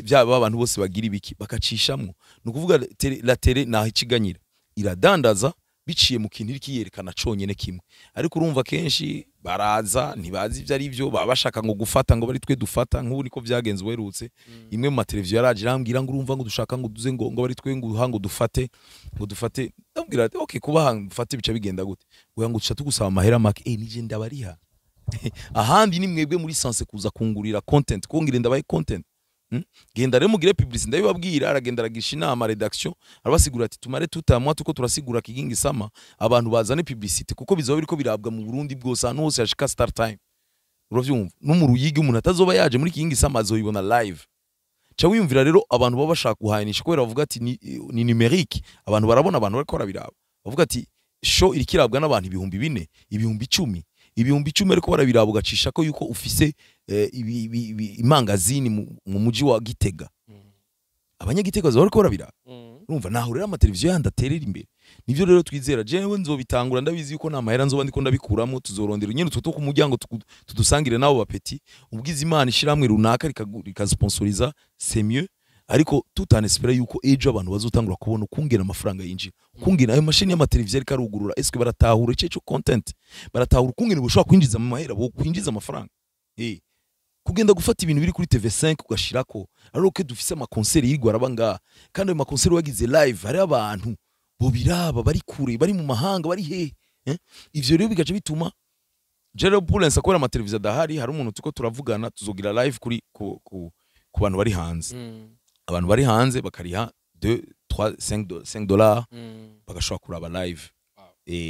byaba abantu bose bagira ibiki bakacishamwo. Ni ukuvuga la télé naho ikiganyira iradandaza biciye mu kintu iriko yerekana conyene kimwe. Ariko urumva kenshi baraza ntibazi ivyo ari byo, baba bashaka ngo gufata ngo bari twe dufata. Nk'ubu niko vyagenze uherutse, imwe mu mateleviziyo yaraje irambwira ngo urumva ngo dushaka ngo duze ngo bari twe ngo uha ngo dufate, ngo dufate. Ndabwira ati okay, kubaha dufate bica bigenda gute? Ngo tuca tugusaba amahera make. Nije ndabariha, ahandi ni mwebwe muri sanse kuza kungurira content, kungire ndabaye content. Genda rero mugire publicité. Ndabibabwira, aragenda aragisha inama rédaction, arabasigura ati tumare tutamwa tuko turasigura Kigingi Summer, abantu bazane publicité kuko bizoba biriko birabwa mu Burundi bwose, ahantu hose hashika Star Time. Uravyumva, no mu Ruyigi umuntu atazoba yaje muri Kigingi Summer azoyibona live. Ca wiyumvira rero abantu baba bashaka guhanisha kubera bavuga ati ni numérique, abantu barabona, abantu bariko barabiraba, bavuga ati show iriko irabwa n'abantu 4000, 10,000, 10,000, ariko barabiraba, ugacisha ko yuko ufise imangazini mu muji wa Gitega, abanyagitega bazoba bariko barabiraba. Urumva naho rero amateleviziyo yandi aterera imbere. Nivyo rero twizera. Jewe nzobitangura, ndabizi yuko nta mahera nzoba ndiko ndabikuramo. Tuzorondera nyene utwo two ku muryango tudusangire n'abo bapeti. Ubwiza Imana ishiramwe runaka rikasponsoriza, c'est mieux, ariko tutanespera yuko ejo abantu bazotangura kubona ukungena amafaranga yinjira, ukungena ayo mashini y'amateleviziyo ariko arugurura. Eske baratahura ico content? Baratahura ukungena bushobora kwinjiza mu mahera, bo kwinjiza amafaranga? Kugenda gufata ibintu biri kuri TV5 ugashirako, alors que dufise ama concert yirwa araba ngaha, kandi ayo ma concert wagize live hari abantu bobiraba bari kure, bari mu mahanga, bari hehe, eh? Ivyo rero bigaca bituma Gerald Pulens akora amateleviziyo adahari. Hari umuntu tuko turavugana, tuzogira live kuri ku bantu bari hanze. Abantu bari hanze bakariha 2 3 5 dollars, bagashobora kuraba live.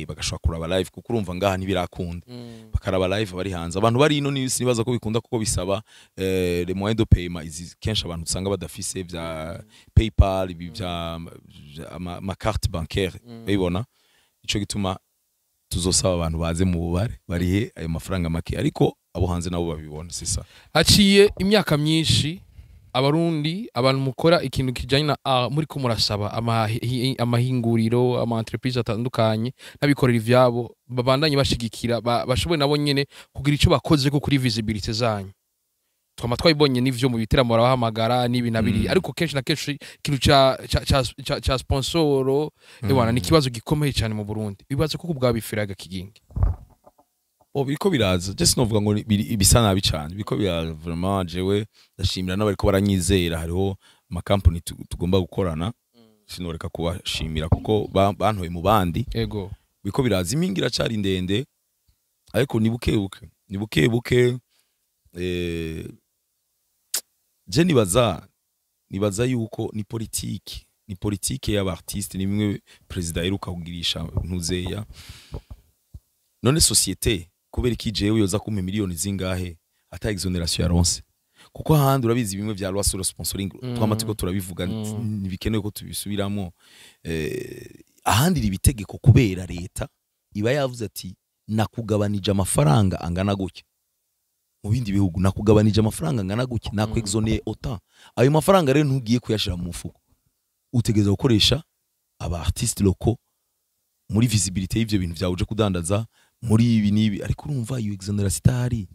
Bagashobora kuraba live kuko urumva ngaha ntibirakunda. Bakaraba live bari hanze. Abantu bari ino ni sinibaza ko bikunda kuko bisaba les moyens de paiement izi kenshi abantu usanga badafise vya PayPal, ibi vya ama carte bancaire babibona. Ico gituma tuzosaba abantu baze mu bubare barihe ayo mafaranga make, ariko abo hanze nabo babibona, c'est ça. Haciye imyaka myinshi Abarundi, abantu mukora ikintu kijanye na art, muri ko murasaba amahinguriro, ama entreprise atandukanye n'abikorera ivyabo babandanye bashigikira bashoboye nabo nyene kugira ico bakoze ko kuri visibilité zanyu. Twama twabibonye n'ivyo mu biteramo barabahamagara n'ibi na biri, ariko kenshi na kenshi ikintu ca sponsor ewana ni ikibazo gikomeye cyane mu Burundi. Bibaza ko kubwa bifiraga Kigingi. Oh, biriko biraza. Je sinovuga ngo bisa nabi cyane, biriko biraza vraiment. Jewe ndashimira n'abariko baranyizera. Hariho amakampani tugomba gukorana, sinoreka kubashimira kuko bantoye mu bandi. Biriko biraza, impinga iracari ndende, ariko ni buke buke, ni buke buke. Je nibaza yuko ni politiki, ni politike y'aba artiste, ni bimwe perezida aheruka kugirisha ntuzeya. None société kubera iki jewe yoza kumpa miliyoni zingahe ata exonération yaronse? Kuko ahandi urabizi bimwe vya loi sur le sponsoring, twama turiko turabivuga, ntibikenewe ko tubisubiramo. Ahandi iri bitegeko kubera leta iba yavuze ati nakugabanije amafaranga angana gutya. Mu bindi bihugu nakugabanije amafaranga angana gutya, nakwexoneye autant. Ayo mafaranga rero ntugiye kuyashira mu mufuko, utegereza gukoresha aba artiste locaux muri visibilité y'ivyo bintu vyawe uje kudandaza muri ibi n'ibi. Ariko urumva iyo exonération idahari,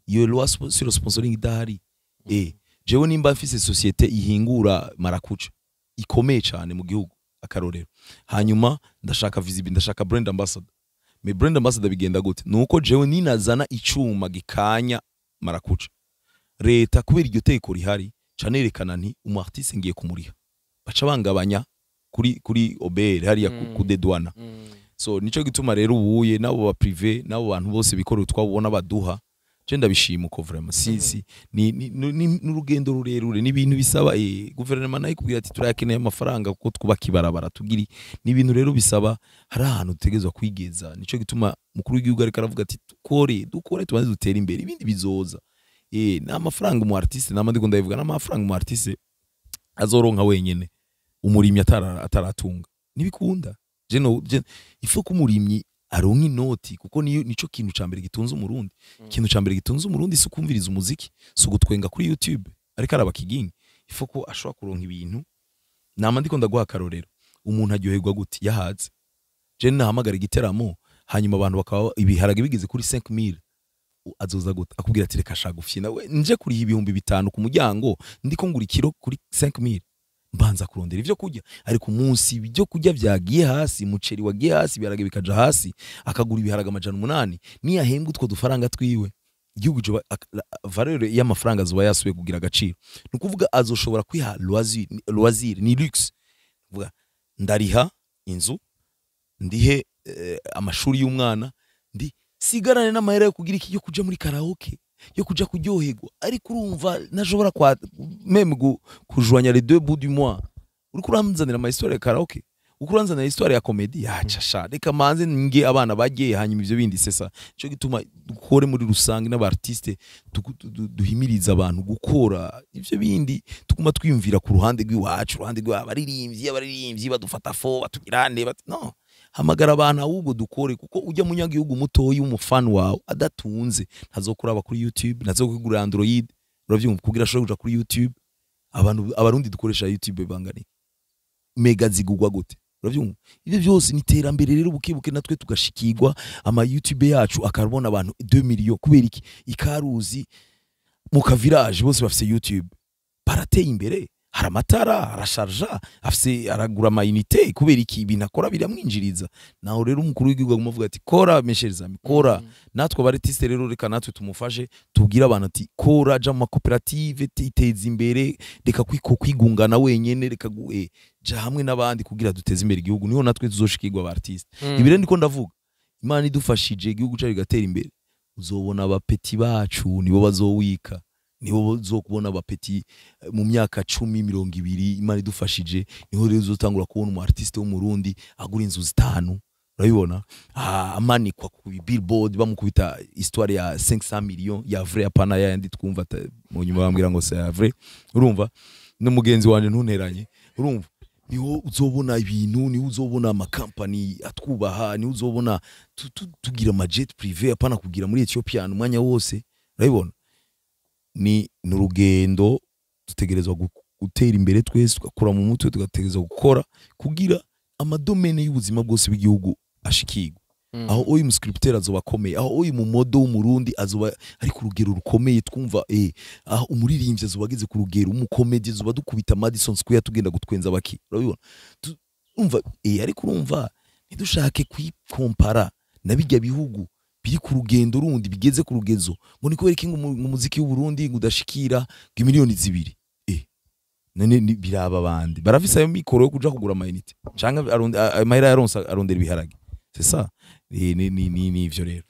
iyo loi sur le sponsoring idahari, jewe nimba mfise société ihingura marakuca ikomeye cyane mu gihugu, akarorero, hanyuma ndashaka visibility, ndashaka brand ambassador, mais brand ambassador bigenda gute? Nuko jewe ninazana icuma gikanya marakuca, leta kubera iryo teko rihari ca nerekana nti umu artiste ngiye kumuriha, baca bangabanya kuri OBR hariya ku dedwana. So nico gituma rero ubuye nabo ba privé, nabo bantu bose bikorera utwabo baduha, je ndabishima uko vraiment. Si ni n'urugendo rurerure, ni ibintu bisaba guverinoma nayo ikubwira ati turayakeneye amafaranga kuko twubaka ibarabara tugiri. Ni ibintu rero bisaba, hari ahantu dutegerezwa kwigeza. Nico gituma mukuru w'igihugu ariko aravuga ati dukore, dukore, tubanze dutere imbere, ibindi bizoza. Ni amafaranga umu artiste, nama ndiko ndabivuga, n'amafaranga umu artiste azoronka wenyene. Umurimyi ataratunga ntibikunda. Je no je, il faut ko umurimyi aronka inoti, kuko niyo nico kintu ca mbere gitunze Umurundi. Ikintu ca mbere gitunze Umurundi si ukumviriza umuziki, si ugutwenga kuri YouTube ariko araba kigingi. Il faut ko ashobora kuronka ibintu. Nama ndiko ndaguha akarorero: umuntu aryoherwa gute yahaze? Je nahamagara igiteramo, hanyuma abantu bakaba ibiharage bigeze kuri 5000, azoza gute? Akubwira ati: "Reka shaka gufyina we, nje kuriha 5000 ku muryango, ndiko ngura ikiro kuri 5000, mbanza kurondera ivyo kurya." Ariko umunsi ibyo kurya vyagiye hasi, umuceri wagiye hasi, ibiharage bikaja hasi, akagura ibiharage 800, niyahembwa utwo dufaranga twiwe, igihugu valeur y'amafaranga azoba yasubiye kugira agaciro. Ni ukuvuga azoshobora kwiha loisir. Loisir ni luxe. Kuvuga ndariha inzu, ndihe amashuri y'umwana, ndi sigarane n'amahera yo kugira iki, yo kuja muri karaoke, yo kuja kuryoherwa. Ariko urumva ntashobora kwa même kujwanya les deux bouts du mois, uriko uranzanira ama histoire ya karaoke, uriko uranzanira histoire ya comédie yaca. Sha, reka manze nge abana bagiye, hanyuma ivyo bindi. C'est ça, nico gituma dukore muri rusange n'aba artiste, duhimiriza abantu gukora. Ivyo bindi tuguma twiyumvira ku ruhande rw'iwacu, uruhande rw'abaririmbyi, abaririmbyi badufata fo batugirane no hamagara abantu, ahubwo dukore, kuko ujya munyagihugu mutoyi w'umufani wawe adatunze ntazokuraba kuri YouTube, ntazokugura Android, uravyumva, kugira ashobore kuja kuri YouTube. Abantu Abarundi dukoresha YouTube bangana iki? Mega zigugwa gute? Uravyumva, ivyo byose ni iterambere. Rero buke buke natwe tugashikirwa, ama YouTube yacu akabona abantu 2 millions. Kubera iki? Ikaruzi mu ka village bose bafise YouTube, barateye imbere, hari amatara, arasharja, afise, aragura ama unité. Kubera iki? Ibintu akora biramwinjiriza. Naho rero umukuru w'igihugu aguma avuga ati: "Kora, mes chers amis, kora." Natwe aba artiste rero, reka natwe tumufashe, tubwire abantu ati: "Kora, ja mu makoperative, iteza imbere, reka kwigungana wenyene, reka ja hamwe n'abandi kugira duteze imbere igihugu." Niho natwe tuzoshikirwa, aba artiste. Ibi rero ndiko ndavuga, Imana idufashije, igihugu cyacu kigatera imbere, uzobona aba petits bacu nibo bazowika, nibo bazokubona aba petits mu myaka 10, 20. Imana idufashije, niho rero uzotangura kubona umu artiste w'Umurundi agura inzu zitanu, urabibona, amanikwa ku billboard, bamukubita histoire ya 500 millions ya vrai, apana yandi twumva mu nyuma bambwira ngo c'est vrai. Urumva, n'umugenzi wanje ntunteranye. Urumva, niho uzobona ibintu, niho uzobona amakampani atwubaha, niho uzobona tugira ama jet privé, apana kugira muri Ethiopia umwanya wose. Urabibona, ni urugendo. Dutegerezwa gutera imbere twese, tugakura mu mutwe, tugategerezwa gukora kugira ama domaines y'ubuzima bwose bw'igihugu ashikirwe. Aho uyu mu sculpteur azoba akomeye, aho uyu mu modèle w'Umurundi azoba ari ku rugero rukomeye, twumva aho umuririmbyi azoba ageze ku rugero, umu comédien azoba dukubita Madison Square, tugenda gutwenza baki. Urabibona, urumva, ariko urumva ntidushake kwikompara na bijya bihugu biri ku rugendo rundi, bigeze ku rugezo, ngo ni kubera iki ngo umuziki w'Uburundi ngo udashikira ngo 2 miliyoni. None biraba bandi barafise ayo mikoro yo kuja kugura ama unité, canke ayo mahera yaronse arondera ibiharage? C'est ça, ni ivyo rero.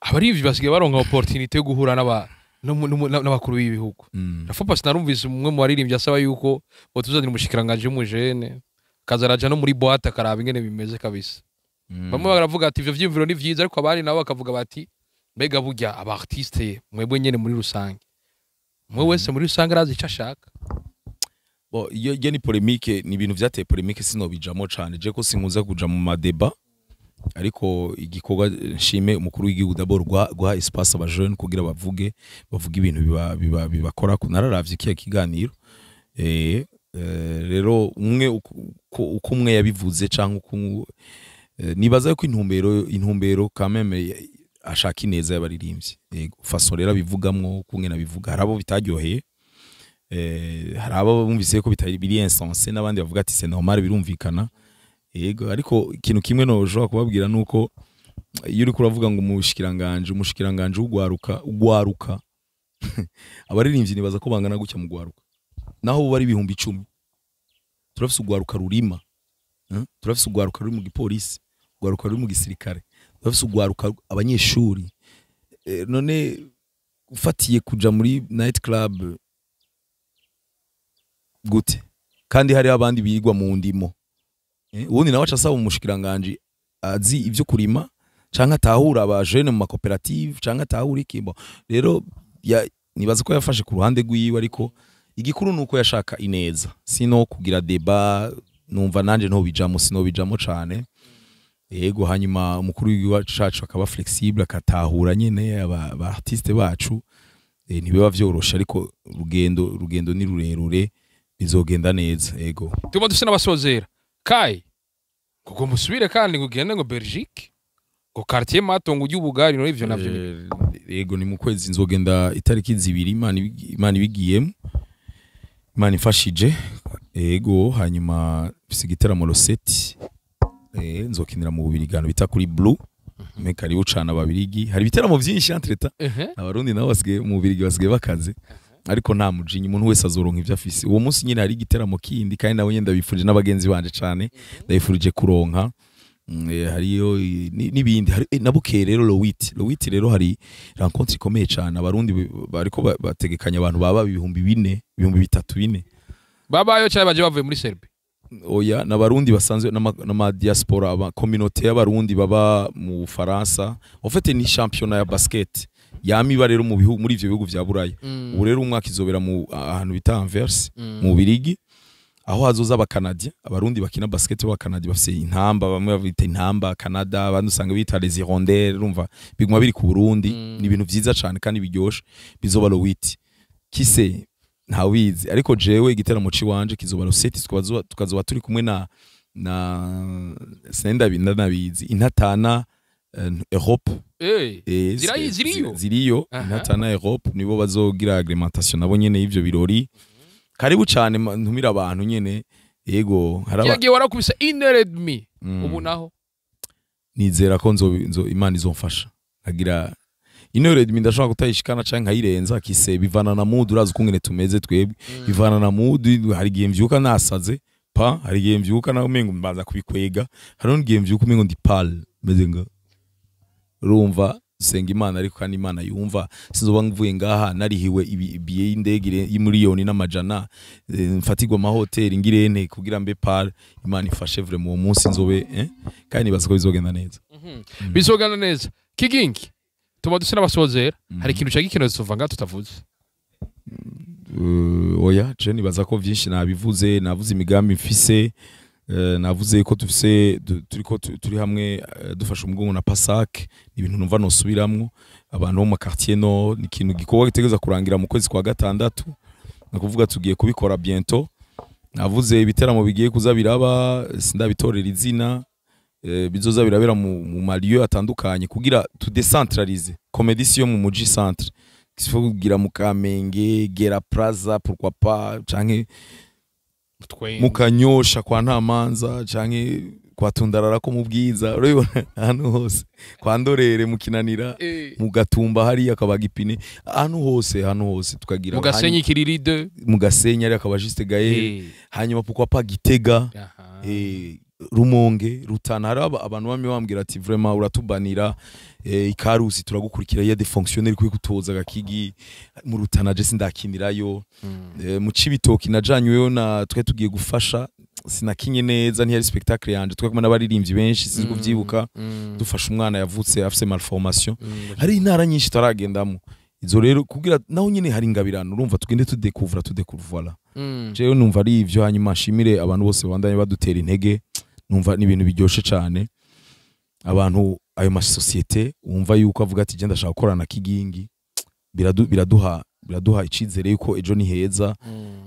Abaririmbyi basigaye baronka opportunité yo guhura n'aba n'abakuru b'ibihugu. Rafa Pasi, narumvise umwe mu baririmbyi asaba yuko botuzanira umushikiranganje w'umujene, akaza araja no muri boîte akaraba ingene bimeze kabisa. Bamwe baravuga ati ivyo vyiyumviro ni vyiza, ariko abandi nabo bakavuga bati: "Mbega burya aba artiste mwebwe nyene muri rusange, umwe wese muri rusange arazi ico ashaka?" Bon, iyo ni polémique, ni ibintu vyateye polémique, sinobijamo cane je ko sinkuza kuja mu ma débats. Ariko igikorwa, nshime umukuru w'igihugu d'abord guha espace aba jeunes kugira bavuge ibintu biba bibakora. Nararavye kiya kiganiro. Rero umwe uko umwe yabivuze canke uko nibaza yuko intumbero quand même ashaka ineza y'abaririmbyi. Yego, façon rero abivugamwo, kumwe nabivuga, hari abo bitaryoheye, hari abo bumvise ko bitari biri insensé, n'abandi bavuga ati: "C'est normal, birumvikana." Yego, ariko ikintu kimwe no kubabwira nuko iyo uriko uravuga ngo umushikiranganje w'ugwaruka, ugwaruka, abaririmbyi nibaza ko bangana gutya mu gwaruka, naho bo bari 10,000. Turafise ugwaruka rurima, Turafise ugwaruka ruri mu gipolisi, ugwaruka ruri mu gisirikare, turafise ugwaruka abanyeshuri. None ufatiye kuja muri night club gute kandi hari abandi bigwa mu ndimo? Ubundi nawe aca asaba umushikiranganje azi ivyo kurima, canke atahura aba jeunes mu makoperative, canke atahura iki. Bon, rero nibaza ko yafashe ku ruhande rwiwe, ariko igikuru nuko yashaka ineza, sino kugira débat. Numva nanje ntobijamo, sinobijamo cane. Yego, hanyuma umukuru w'igihugu cacu akaba flexible, akatahura nyene aba artiste bacu. Ntibiba vyoroshe, ariko urugendo ni rurerure, bizogenda neza, yego. Tuma dufise n'abasozera kai kuko musubire kandi ngo ugende ngo Belgique, ngo quartier mato, ngo ujye ubugari no ivyo navyo. Yego, ni mu kwezi nzogenda itariki 2, Imana ibigiyemo, Imana ifashije. Yego, hanyuma mfise igiteramo le 7, nzokinira mu Bubirigi bita kuri Blue. Me karibu cane Ababirigi, hari ibiteramo vyinshi entre-temps. Abarundi nabo basigaye mu Bubirigi, basigaye bakaze, ariko nta mujinya, umuntu wese azoronka ivyo afise. Uwo munsi nyine hari igiteramo kindi, kandi nabo nyene ndabifurije, n'abagenzi banje cane ndabifurije kuronka. Hariyo n'ibindi hari, na bukeye rero le 8, le 8 rero hari rencontre ikomeye cane. Abarundi bariko bategekanya abantu baba 4000, 3000, 4000. Babayo cyane baje bavuye muri Serbie? Oya, n'Abarundi basanzwe n'ama diaspora, aba communauté y'Abarundi baba mu Bufaransa. En fait ni championnat ya basket yama iba rero mu bihugu, muri ivyo bihugu vya Buraya. Ubu rero umwaka izobera mu ahantu bita Anvers mu Bubirigi, aho hazoza Abakanadien, Abarundi bakina basket b'Abakanadien bafise intamba, bamwe bita intamba Canada, abandi usanga bita les Hirondelles. Urumva biguma biri ku Burundi. Ni ibintu vyiza cane kandi biryoshe. Bizoba le 8, kise ntawizi, ariko jewe igiteramo ciwanje kizoba le 7, tukazoba turi kumwe na senda ndanabizi intatana Europe. Ziriyo? Ziriyo. Intatana Europe nibo bazogira agrémentation nabo nyene y'ivyo birori. Karibu cane, ntumira abantu nyene, yego, haraba. Yagiye warakubise une heure et demie. Ubu naho? Nizera ko nzo Imana izomfasha nkagira une heure et demie. Ndashobora kutayishikana canke nkayirenza, kise bivana na mood. Urazi ukungene tumeze twebwe, bivana na mood. Hari igihe mvyuka nasaze pa, hari igihe mvyuka nawe umengo mbanza kubikwega, hari n'igihe mvyuka umengo ndi pâle, meze nga urumva senga Imana, ariko kandi Imana yumva sinzoba mvuye ngaha narihiwe ibiye y'indege y'imiliyoni n'amajana, mfatirwa amahoteli ngirente kugira mbe pâle. Imana ifashe vraiment uwo munsi nzobe, kandi nibaza ko bizogenda neza. Bizogana neza. Kigingi, tuma duse n'abasozera. Hari ikintu cya gikenewe tuva ngaha tutavuze? Oya, je nibaza ko vyinshi nabivuze. Navuze imigambi mfise, navuze ko dufise turiko turi hamwe, dufashe umugongo na Pasak. Ni ibintu numva nosubiramwo abantu bo mu quartier nord. Ni ikintu gikorwa gitegereza kurangira mu kwezi kwa gatandatu, ni ukuvuga tugiye kubikora bientôt. Navuze ibiteramo bigiye kuza biraba, sindabitorera izina, bizoza birabera mu ma lieux atandukanye kugira tudecentralize comédie si yo mu muji centre, il faut kugira mu Kamenge, Gera Plaza, pourquoi pas, canke mu Kanyosha kwa Ntamanza, canke kwa Tundarara ko mu Bwiza. Urabibona, ahantu hose, kwa Ndorere mu Kinanira, mu Gatumba hariya akabaga ipine, ahantu hose, ahantu hose tukagira. Mu Gasenyi Kiriride. Mu Gasenyi hariya akaba Juste Gaël. Hanyuma pourquoi pas Gitega, Rumonge, Rutana. Hari abantu bamwe bambwira ati: "Vraiment uratubanira, Ikarusi turagukurikira, ya des fonctionnaires kuri kutoza gakigi mu Rutana." Je sindakinirayo. Mu Cibitoki najanyweyo na twe tugiye gufasha, sinakinye neza, ntiyari spectacle yanje, twe kumwe n'abaririmbyi benshi, sinzi kuvyibuka, dufasha umwana yavutse afise malformation. Hari intara nyinshi taragendamo izo rero kugira naho nyene hari ingabirano, urumva tugende tudekuvura, tudekuvura. Jewe numva ari ivyo. Hanyuma nshimire abantu bose bandanye badutera intege. Numva ni ibintu biryoshe cane, abantu ayo masosiyete wumva yuko avuga ati: "Genda, ndashaka gukorana na Kigingi." Biraduha icizere yuko ejo ni heza.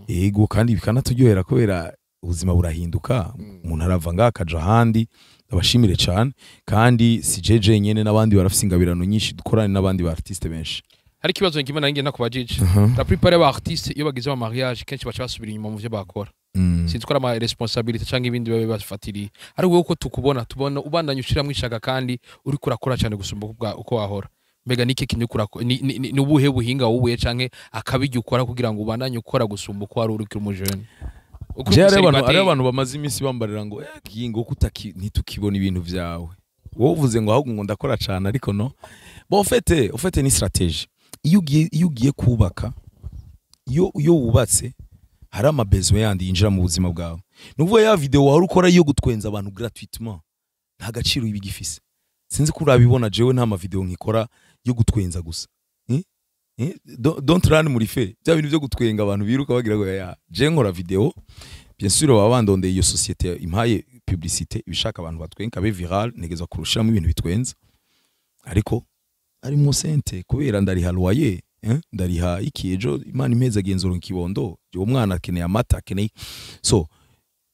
Yego, kandi bikanaturyohera kubera ubuzima burahinduka, umuntu arava ngaha akaja ahandi. Ndabashimire cane, kandi si jeje nyene, n'abandi barafise ingabirano nyinshi, dukorane n'abandi ba artiste benshi. Hari ikibazo nkimwe nanjye nakubajije. La plupart y'aba artiste iyo bagize ama mariage, kenshi baca basubira inyuma mu vyo bakora. Sinzi ko ari ama responsabilité canke ibindi babe bafatiriye, ariko wowe uko tukubona, tubona ubandanya ushiramwo ishaka kandi uriko urakora cyane gusumba uko wahora. Mbega niki kintu uriko ni ubuhe buhinga wubuye canke akabijya ukora kugira ngo ubandanye ukora gusumba uko wari uri ukiri umujene? Ukuri Je hariho abantu umuseribateri. Hariho abantu bamaze iminsi bambarira ngo Kingo kutaki ntitukibona ibintu vyawe. Wowe uvuze ngo ahubwo ngo ndakora cane, ariko no bon, en fait ni stratégie. Iyo ugiye kubaka, iyo wubatse, hari ama besoin yandi yinjira mu buzima bwawe. Ni ukuvuga ya video wahora ukora yo gutwenza abantu gratuitement nta gaciro iba igifise. Sinzi ko urabibona, jewe nta ma video nkikora yo gutwenza gusa. Eh? Eh? Don't run muri fe bya bintu byo gutwenga abantu biruka bagira ngo ya je nkora video. Bien sûr, baba bandondeye, iyo société impaye publicité ibishaka abantu batwenka be viral, ntegezwa kurushiramo ibintu bitwenza, ariko arimwo sente, kubera ndariha loyer, eh? Ndariha iki, ejo Imana impeza agenzura ikibondo, uwo mwana akeneye amata, akeneye. So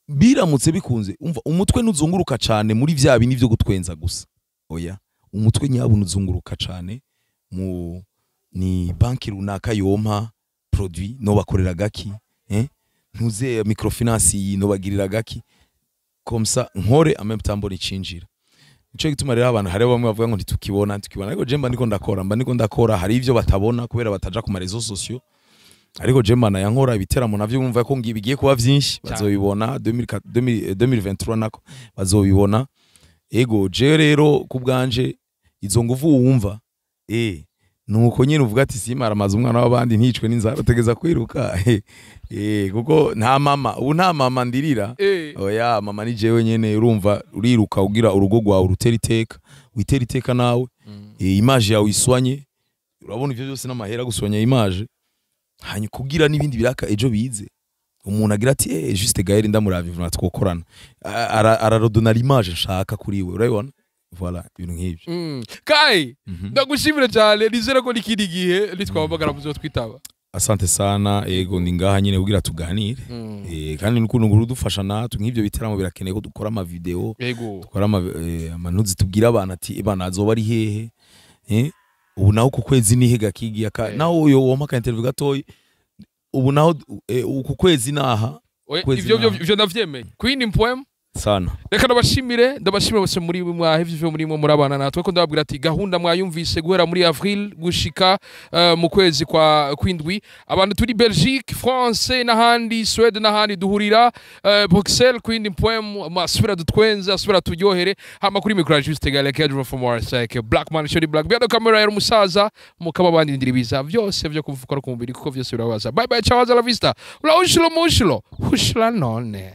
biramutse bikunze, umva, umutwe ntuzunguruka cane muri vya bindi vyo gutwenza gusa. Oya, umutwe nyabuna uzunguruka cane mu ni banki runaka yompa produit, no bakorera gaki, eh? Ntuze microfinance iyi, no bagirira gaki, comme ça nkore en même temps mbona icinjira. Nico gituma rero abantu, hari bamwe bavuga ngo ntitukibona, ntitukibona, ariko je mba ndiko ndakora, mba ndiko ndakora. Hari ivyo batabona kubera bataja ku ma réseaux sociaux, ariko je mba nayankora. Ibiteramo navyo bumva ko ngi bigiye kuba vyinshi. Cyane. Bazobibona 2004, 2023 nako bazobibona. Ego, je rero ku bwanje izo nguvu wumva, nuko nyine uvuga ati simara amaze umwana w'abandi nticwe n'inzara, utegeza kwiruka, kuko nta mama, ubu nta mama ndirira. Oya, mama ni jewe nyene. Urumva, uriruka ugira urugo rwawe urutera iteka, witera iteka nawe, image yawe iswanye. Urabona, ivyo byose n'amahera guswanya image, hanyuma kugira n'ibindi biraka ejo bize umuntu agira ati Juste Gaël ndamuravye, vraiment twokorana, ararodona l'image nshaka kuri we. Urabibona, voilà, ibintu nk'ivyo. Kai, ndagushimira cyane, nizere ko n'ikindi gihe nitwahamagara muzotwitaba. Asante sana. Ego, ndi ngaha nyine kugira tuganire. Kandi n'ukuntu nguru dufasha natwe nk'ivyo biteramo, birakeneye ko dukora ama video, dukora amanuzi, tubwira abantu ati ebana azoba ari hehe, ubu naho ku kwezi nihe gakigiye aka naho uyo wompa ka interview gatoyi ubu naho, uku kwezi naha. Oya, Kwezi ivyo naho. ivyo ndavyemeye kwindi poem. Sana. Reka ndabashimire bose muri mwahevye ivyo murimo murabana natwe, ko ndababwira ati gahunda mwayumvise, guhera muri avril gushika mu kwezi kwa kwindwi. Abantu turi Belgique, France n'ahandi, Suède n'ahandi, duhurira Bruxelles kwindi poem, asubira dutwenze, asubira turyohere. Hama kuri micro, Juste Gale Kedro from RSK, Black Man Shody Black, behind camera yari umusaza mukaba bandindira ibiza vyose vyo kuvuka ku mubiri, kuko vyose birabaza. Bye bye, ciao, hasta la vista, ula ushilo mushilo ushila none.